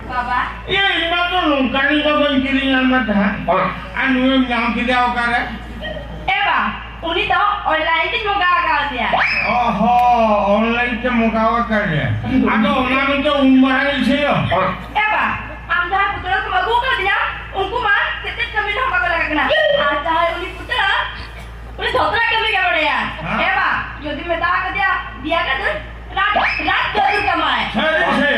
ᱵᱟᱵᱟ᱾ ᱤᱭᱟᱹ, ᱤᱧ ᱢᱟ ᱛᱚ ᱱᱚᱝᱠᱟᱱᱤᱡ ᱢᱟ ᱵᱟᱹᱧ ᱠᱤᱨᱤᱧ ᱟᱱ ᱢᱮ ᱛᱟᱦᱮᱸᱫ᱾ ᱟᱨ ᱱᱩᱭᱮᱢ ᱧᱟᱢ ᱠᱮᱫᱮᱭᱟ ᱚᱠᱟᱨᱮ? ᱮ ᱵᱟ, ᱩᱱᱤ ᱫᱚ online ᱛᱤᱧ ᱢᱚᱸᱜᱟᱣ ᱟᱠᱟᱫᱮᱭᱟ᱾ ᱚᱦᱚ, online ᱛᱮ ᱢᱚᱸᱜᱟᱣ ᱟᱠᱟᱫᱮᱭᱟ᱾ ᱟᱫᱚ ᱚᱱᱟ ᱢᱮᱱᱛᱮ ᱩᱱ ᱢᱟᱨᱟᱝ ᱤᱪᱪᱷᱟᱹᱭᱟ? ᱮ ᱵᱟ, ᱟᱢ ᱡᱟᱦᱟᱸᱭ ᱯᱩᱛᱲᱟᱹ ᱠᱚᱢ ᱟᱹᱜᱩ ᱟᱠᱟᱫᱤᱧᱟ, ᱩᱱᱠᱩ ᱢᱟ ᱪᱮᱫ ᱪᱮᱫ ᱠᱟᱹᱢᱤ ᱨᱮᱦᱚᱸ ᱵᱟᱠᱚ ᱞᱟᱜᱟᱜ ᱠᱟᱱᱟ᱾ ᱟᱨ ᱡᱟᱦᱟᱸᱭ ᱩᱱᱤ ᱯᱩᱛᱲᱟᱹ, ᱩᱱᱤ ᱡᱷᱚᱛᱚᱱᱟᱜ ᱠᱟᱹᱢᱤ ᱜᱮ ᱵᱟᱲᱟᱭᱟ᱾ ᱦᱮᱸ? ᱮ ᱵᱟ, ᱡᱩᱫᱤ ᱢᱮᱛᱟ ᱟᱠᱟᱫᱮᱭᱟ, ᱫᱤᱭᱟ ᱠᱟᱫᱩ, ᱨᱟᱡᱽ, ᱨᱟᱡᱽ ᱡᱟᱹᱫᱩ ᱠᱟᱢᱟᱭ᱾ ᱥᱟᱹᱨᱤ ᱥᱮ?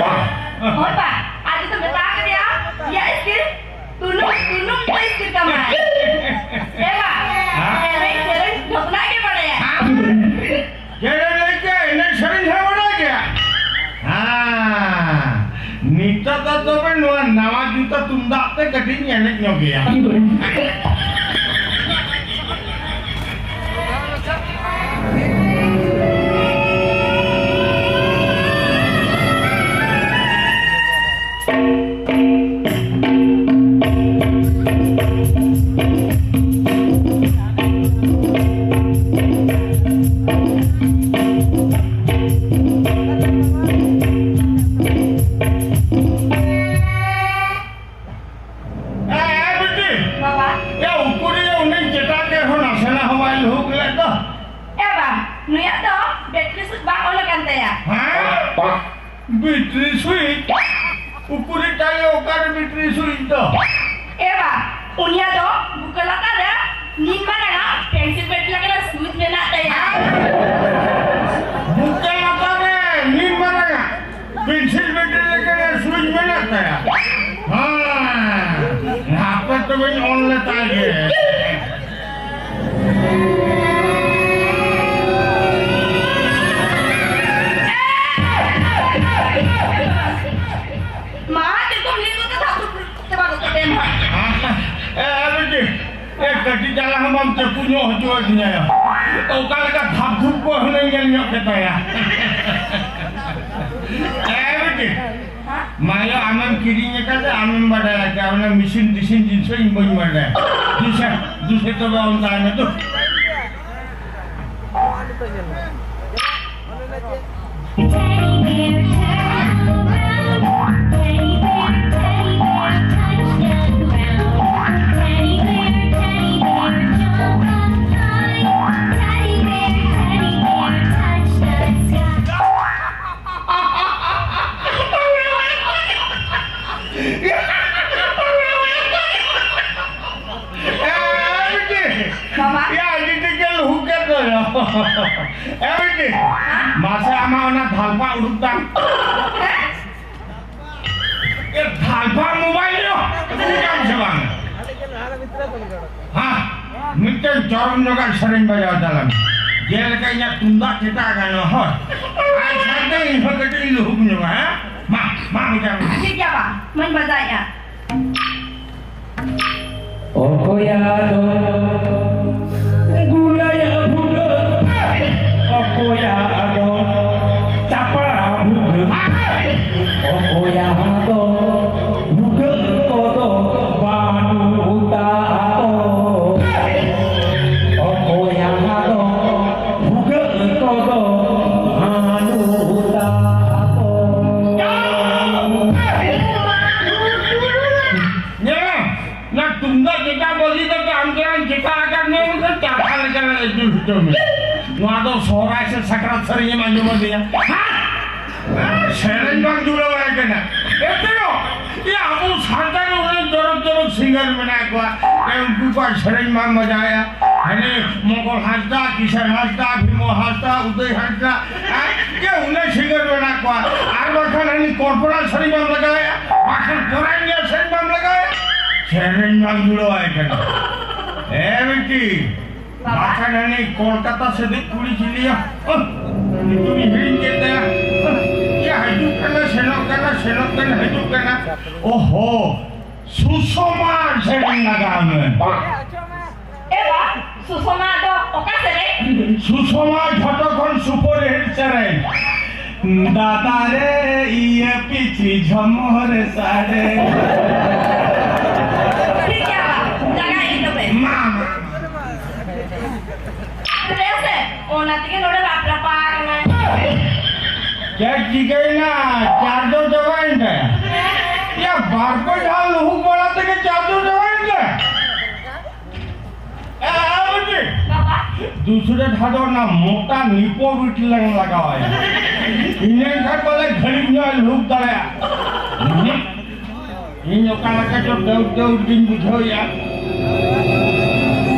ᱦᱳᱭ ᱵᱟ, ᱟᱨ ᱡᱩᱫᱤ ᱢᱮᱛᱟ ᱟᱠᱟᱫᱮᱭᱟ, ᱫᱤᱭᱟ ᱤᱥᱠᱤᱨ, ᱛᱩᱱᱩᱢ, ᱛᱩᱱᱩᱢ ᱫᱚ ᱤᱥᱠᱤᱨ ᱠᱟᱢᱟᱭ᱾ ᱮ ᱵᱟ, ᱦᱮᱸ? ᱥᱮᱨᱮᱧ, ᱥᱮᱨᱮᱧ ᱡᱷᱚᱛᱚᱱᱟᱜ ᱜᱮ ᱵᱟᱲᱟᱭᱟ᱾ ᱦᱮᱸ? ᱪᱮᱫ ᱮᱢ ᱞᱟᱹᱭ ᱠᱮᱫ? ᱮᱱᱮᱡ ᱥᱮᱨᱮᱧ ᱦᱚᱸ ᱵᱟᱲᱟᱭ ᱜᱮᱭᱟ? ᱦᱮᱸ, ᱱᱤᱛᱚᱜ ᱫᱚ ᱛᱚᱵᱮ ᱱᱚᱣᱟ ᱱᱟᱣᱟ ᱡᱩᱛᱟᱹ ᱛᱩᱢᱫᱟᱜ ᱛᱮ ᱠᱟᱹᱴᱤᱡ ᱤᱧ ᱮᱱᱮᱡ ᱧᱚᱜ ᱜᱮᱭᱟ᱾ ᱮ, ᱮ, ᱵᱤᱴᱤ! ᱵᱟᱵᱟ᱾ ᱮ, ᱩᱠᱩᱨᱤᱭᱟᱹ ᱩᱱᱤ ᱪᱮᱛᱟᱱ ᱨᱮ ᱦᱚᱸ ᱱᱟᱥᱮᱱᱟᱜ ᱦᱚᱸ ᱵᱟᱭ ᱞᱩᱦᱩᱠ ᱞᱮᱫ ᱫᱚ? ᱮ ᱵᱟ, ᱱᱩᱭᱟᱜ ᱫᱚ battery switch ᱵᱟᱝ on ᱟᱠᱟᱱ ᱛᱟᱭᱟ᱾ ᱦᱮᱸ? Battery switch? ᱩᱠᱩᱨᱤ ᱛᱟᱭᱚ ᱚᱠᱟᱨᱮ battery switch ᱫᱚ? ᱮ ᱵᱟ, ᱩᱱᱤᱭᱟᱜ ᱫᱚ ᱵᱩᱠᱟᱹ ᱞᱟᱛᱟᱨ ᱨᱮ ᱱᱤᱱ ᱢᱟᱨᱟᱝ ᱟᱜ pencil battery ᱞᱮᱠᱟᱱᱟᱜ switch ᱢᱮᱱᱟᱜ ᱛᱟᱭᱟ᱾ ᱵᱩᱠᱟᱹ ᱞᱟᱛᱟᱨ ᱨᱮ ᱱᱤᱱ ᱢᱟᱨᱟᱝ ᱟᱜ pencil battery ᱞᱮᱠᱟᱱᱟᱜ switch ᱢᱮᱱᱟᱜ ᱛᱟᱭᱟ? ᱦᱮᱸ, ᱦᱟᱯᱮ ᱛᱚᱵᱮᱧ on ᱞᱮᱛᱟᱭ ᱜᱮ᱾ ᱢᱟ, ᱪᱮᱫ ᱠᱚᱢ ᱞᱟᱹᱭ ᱜᱚᱫ ᱠᱟᱫᱟ? ᱪᱟᱵᱟ ᱜᱚᱫ ᱠᱟᱛᱮ ᱢᱟ᱾ ᱮ, ᱵᱤᱴᱤ, ᱮ, ᱠᱟᱹᱴᱤᱡ ᱪᱟᱞᱟᱝ ᱦᱚᱸ ᱵᱟᱢ ᱪᱟᱯᱩ ᱧᱚᱜ ᱦᱚᱪᱚ ᱟᱹᱫᱤᱧᱟ᱾ ᱚᱠᱟ ᱞᱮᱠᱟ ᱫᱷᱟᱯ ᱫᱷᱩᱯ ᱠᱚ ᱦᱩᱱᱟᱹᱝ ᱧᱮᱞ ᱧᱚᱜ ᱠᱮᱛᱟᱭᱟ᱾ ᱮ, ᱵᱤᱴᱤ, ᱢᱟᱭᱳ, ᱟᱢᱮᱢ ᱠᱤᱨᱤᱧ ᱟᱠᱟᱫᱟ, ᱟᱢᱮᱢ ᱵᱟᱰᱟᱭᱟ, ᱡᱮ ᱚᱱᱟ ᱢᱮᱥᱤᱱ ᱴᱮᱥᱤᱱ ᱡᱤᱱᱤᱥ ᱤᱧ ᱵᱟᱹᱧ ᱵᱟᱰᱟᱭᱟ᱾ ᱫᱩᱥᱮ, ᱫᱩᱥᱮ ᱛᱚᱵᱮ ᱚᱱᱠᱟ ᱢᱮ ᱛᱚ᱾ Teddy bear, turn around. Teddy bear, teddy bear, touch the ground. Teddy bear, teddy bear, jump up high. Teddy bear, teddy bear, touch the sky. Bapak? Ya, ini tinggal hooker loh ya. Ini. Hah? Masa ama ona dhalpa uduk tang. Hah? Eh, dhalpa mobile lo. Bukan sebang. Hah? Mungkin corong juga sering bayar dalam. Dia kayaknya tunda kita kan, oh. Ai, santai, ini pakai dulu hukumnya, ha? Ma, ma, bukan. Asyik ya, Pak? Main bazar ya? ᱚᱠᱚᱭᱟᱜ ᱫᱚ ᱜᱩᱞᱟᱹᱭᱟ ᱵᱷᱩᱜᱟᱹᱜ, ᱚᱠᱚᱭᱟᱜ ᱫᱚ ᱪᱟᱯᱲᱟ ᱵᱷᱩᱜᱟᱹᱜ, ᱚᱠᱚᱭᱟᱜ ᱫᱚ ᱵᱷᱩᱜᱟᱹᱜ ᱠᱚᱫᱚ ᱵᱟᱹᱱᱩᱜ ᱛᱟᱠᱚ, ᱚᱠᱚᱭᱟᱜ ᱫᱚ ᱵᱷᱩᱜᱟᱹᱜ ᱠᱚᱫᱚ ᱵᱟᱹᱱᱩᱜ ᱛᱟᱠᱚ᱾ ᱧᱮᱞ ᱢᱮ, ᱚᱱᱟ ᱛᱩᱢᱫᱟᱜ ᱪᱮᱛᱟᱱ ᱵᱟᱹᱜᱤ ᱠᱟᱛᱮ ᱟᱢ ᱪᱮᱛᱟᱱ ᱪᱮᱛᱟᱱ ᱟᱠᱟᱫ ᱢᱮᱭᱟ, ᱢᱮᱱᱠᱷᱟᱱ ᱪᱟᱨᱠᱷᱟ ᱞᱮᱠᱟᱱᱟᱜ ᱟᱹᱰᱤ ᱦᱚᱪᱚ ᱢᱮ᱾ ᱱᱚᱣᱟ ᱫᱚ ᱥᱚᱦᱨᱟᱭ ᱥᱮ ᱥᱟᱠᱨᱟᱛ ᱥᱮᱨᱮᱧ ᱮᱢ ᱟᱸᱡᱚᱢ ᱟᱹᱫᱤᱧᱟ? ᱦᱮᱸ? ᱥᱮᱨᱮᱧ ᱵᱟᱝ ᱡᱩᱲᱟᱹᱣ ᱟᱭ ᱠᱟᱱᱟ᱾ ᱮᱱᱛᱮ ᱨᱮᱦᱚᱸ, ᱮ, ᱟᱵᱚ ᱥᱟᱱᱛᱟᱲ ᱩᱱᱟᱹᱜ ᱡᱚᱨᱚᱠ ᱡᱚᱨᱚᱠ singer ᱢᱮᱱᱟᱜ ᱠᱚᱣᱟ, ᱮ, ᱩᱱᱠᱩ ᱠᱚᱣᱟᱜ ᱥᱮᱨᱮᱧ ᱵᱟᱝ ᱵᱟᱡᱟᱣ ᱟᱭᱟ? ᱦᱟᱱᱮ ᱢᱚᱝᱜᱚᱞ ᱦᱟᱸᱥᱫᱟ, ᱠᱤᱥᱟᱱ ᱦᱟᱸᱥᱫᱟ, ᱵᱷᱤᱢᱚ ᱦᱟᱸᱥᱫᱟ, ᱩᱫᱚᱭ ᱦᱟᱸᱥᱫᱟ, ᱦᱮᱸ? ᱮ, ᱩᱱᱟᱹᱜ singer ᱢᱮᱱᱟᱜ ᱠᱚᱣᱟ᱾ ᱟᱨ ᱵᱟᱝᱠᱷᱟᱱ ᱦᱟᱹᱱᱤ ᱠᱚᱨᱯᱚᱨᱟ ᱥᱮᱨᱮᱧ ᱵᱟᱢ ᱞᱟᱜᱟᱣ ᱟᱭᱟ, ᱵᱟᱝᱠᱷᱟᱱ ᱯᱚᱨᱟᱱᱤᱭᱟ ᱥᱮᱨᱮᱧ ᱵᱟᱢ ᱞᱟᱜᱟᱣ ᱟᱭᱟ? ᱥᱮᱨᱮᱧ ᱵᱟᱝ ᱡᱩᱲᱟᱹᱣ ᱟᱭ ᱠᱟᱱᱟ᱾ ᱮ, ᱵᱤᱴᱤ, ᱵᱟᱠᱷᱟᱱ ᱦᱟᱹᱱᱤ ᱠᱳᱞᱠᱟᱛᱟ ᱥᱮᱫᱤᱡ ᱠᱩᱲᱤ ᱪᱤᱞᱤᱭᱟ? ᱚᱦ, ᱧᱩᱛᱩᱢᱤᱧ ᱦᱤᱲᱤᱧ ᱠᱮᱫ ᱛᱟᱭᱟ᱾ ᱚᱦ, ᱪᱮᱫ ᱦᱤᱡᱩᱜ ᱠᱟᱱᱟ, ᱥᱮᱱᱚᱜ ᱠᱟᱱᱟ, ᱥᱮᱱᱚᱜ ᱠᱟᱱᱟ, ᱦᱤᱡᱩᱜ ᱠᱟᱱᱟ᱾ ᱚᱦᱚ, ᱥᱩᱥᱚᱢᱟ ᱥᱮᱨᱮᱧ ᱞᱟᱜᱟᱣ ᱢᱮ᱾ ᱮ ᱵᱟ, ᱥᱩᱥᱚᱢᱟ ᱫᱚ ᱚᱠᱟ ᱥᱮᱨᱮᱧ? ᱥᱩᱥᱚᱢᱟ ᱡᱷᱚᱛᱚ ᱠᱷᱚᱱ superhit ᱥᱮᱨᱮᱧ᱾ ᱫᱟᱫᱟ ᱨᱮ ᱤᱭᱟᱹ ᱯᱤᱪᱷᱤ ᱡᱷᱚᱢᱚᱨ ᱥᱟᱰᱮ᱾ ᱴᱷᱤᱠ ᱜᱮᱭᱟ ᱵᱟ, ᱞᱟᱜᱟᱭᱮᱫ ᱛᱚᱵᱮ᱾ ᱢᱟ, ᱢᱟ, ᱢᱟ᱾ ᱟᱨ ᱞᱟᱹᱭᱟ ᱥᱮ, ᱚᱱᱟ ᱛᱮᱜᱮ ᱱᱚᱰᱮ ᱨᱟᱯᱨᱟᱯᱟ ᱟᱠᱟᱱᱟᱭ᱾ ᱪᱮᱫ ᱪᱤᱠᱟᱹᱭᱮᱱᱟ? ᱪᱟᱨᱡᱚᱨ ᱪᱟᱵᱟᱭᱮᱱ ᱛᱟᱭᱟ? ᱭᱟ, ᱵᱟᱨ ᱯᱮ ᱫᱷᱟᱣ ᱞᱩᱦᱩᱠ ᱵᱟᱲᱟ ᱛᱮᱜᱮ ᱪᱟᱨᱡᱚᱨ ᱪᱟᱵᱟᱭᱮᱱ ᱛᱟᱭᱟ? ᱮ, ᱮ, ᱵᱤᱴᱤ᱾ ᱵᱟᱵᱟ᱾ ᱫᱩᱥᱨᱟᱹ ᱫᱷᱟᱣ ᱫᱚ ᱚᱱᱟ ᱢᱚᱴᱟ ᱱᱤᱯᱳ ᱵᱤᱴᱤ ᱞᱟᱝ ᱞᱟᱜᱟᱣᱟᱭᱟ᱾ ᱤᱱᱟᱹ ᱠᱷᱟᱱ ᱵᱚᱞᱮ ᱜᱷᱟᱹᱲᱤᱡ ᱧᱚᱜ ᱞᱩᱦᱩᱠ ᱫᱟᱲᱮᱭᱟᱜᱼᱟ᱾ ᱤᱧ ᱚᱠᱟ ᱞᱮᱠᱟ ᱪᱚ ᱰᱟᱹᱣᱩᱴ ᱰᱟᱹᱣᱩᱴ ᱜᱤᱧ ᱵᱩᱡᱷᱟᱹᱣᱮᱫᱼᱟ᱾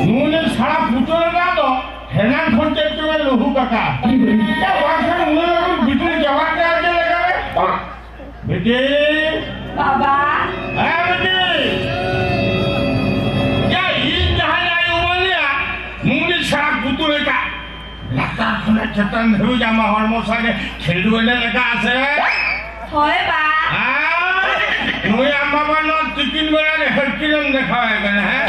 ᱱᱩᱭ ᱥᱟᱲᱟ ᱯᱩᱛᱟᱹ ᱨᱮᱱᱟᱜ ᱫᱚ ᱦᱮᱱᱟᱝ ᱠᱷᱚᱱ ᱪᱮᱫ ᱪᱚᱝ ᱮ ᱞᱩᱦᱩᱠ ᱟᱠᱟᱫ᱾ ᱭᱟ, ᱵᱟᱝᱠᱷᱟᱱ ᱩᱱᱟᱹᱜ ᱞᱚᱜᱚᱱ ᱵᱤᱴᱤ ᱪᱟᱵᱟᱜ ᱠᱟᱱᱟ ᱪᱮᱫ ᱞᱮᱠᱟ ᱨᱮ? ᱵᱤᱴᱤ! ᱵᱟᱵᱟ! ᱦᱮᱸ, ᱵᱤᱴᱤ! ᱭᱟ, ᱤᱧ ᱡᱟᱦᱟᱸᱭ ᱟᱭᱳ ᱵᱟᱵᱟ ᱞᱮᱭᱟ, ᱱᱩᱭ ᱥᱟᱲᱟ ᱯᱩᱛᱩᱞ ᱞᱮᱠᱟ᱾ ᱞᱟᱛᱟᱨ ᱠᱷᱚᱱᱟᱜ ᱪᱮᱛᱟᱱ ᱫᱷᱟᱹᱵᱤᱡ ᱟᱢᱟᱜ ᱦᱚᱲᱢᱚ ᱥᱟᱶ ᱜᱮ ᱠᱷᱮᱞᱰᱩ ᱮᱱᱮᱡ ᱞᱮᱠᱟ ᱟᱥᱮ? ᱦᱳᱭ, ᱵᱟ᱾ ᱦᱮᱸ? ᱱᱩᱭ ᱟᱢ ᱵᱟᱵᱟ ᱱᱚᱣᱟ ᱛᱤᱠᱤᱱ ᱵᱮᱲᱟ ᱨᱮ ᱦᱟᱹᱨᱠᱤᱞ ᱮᱢ ᱫᱮᱠᱷᱟᱣᱟᱭ ᱠᱟᱱᱟ, ᱦᱮᱸ?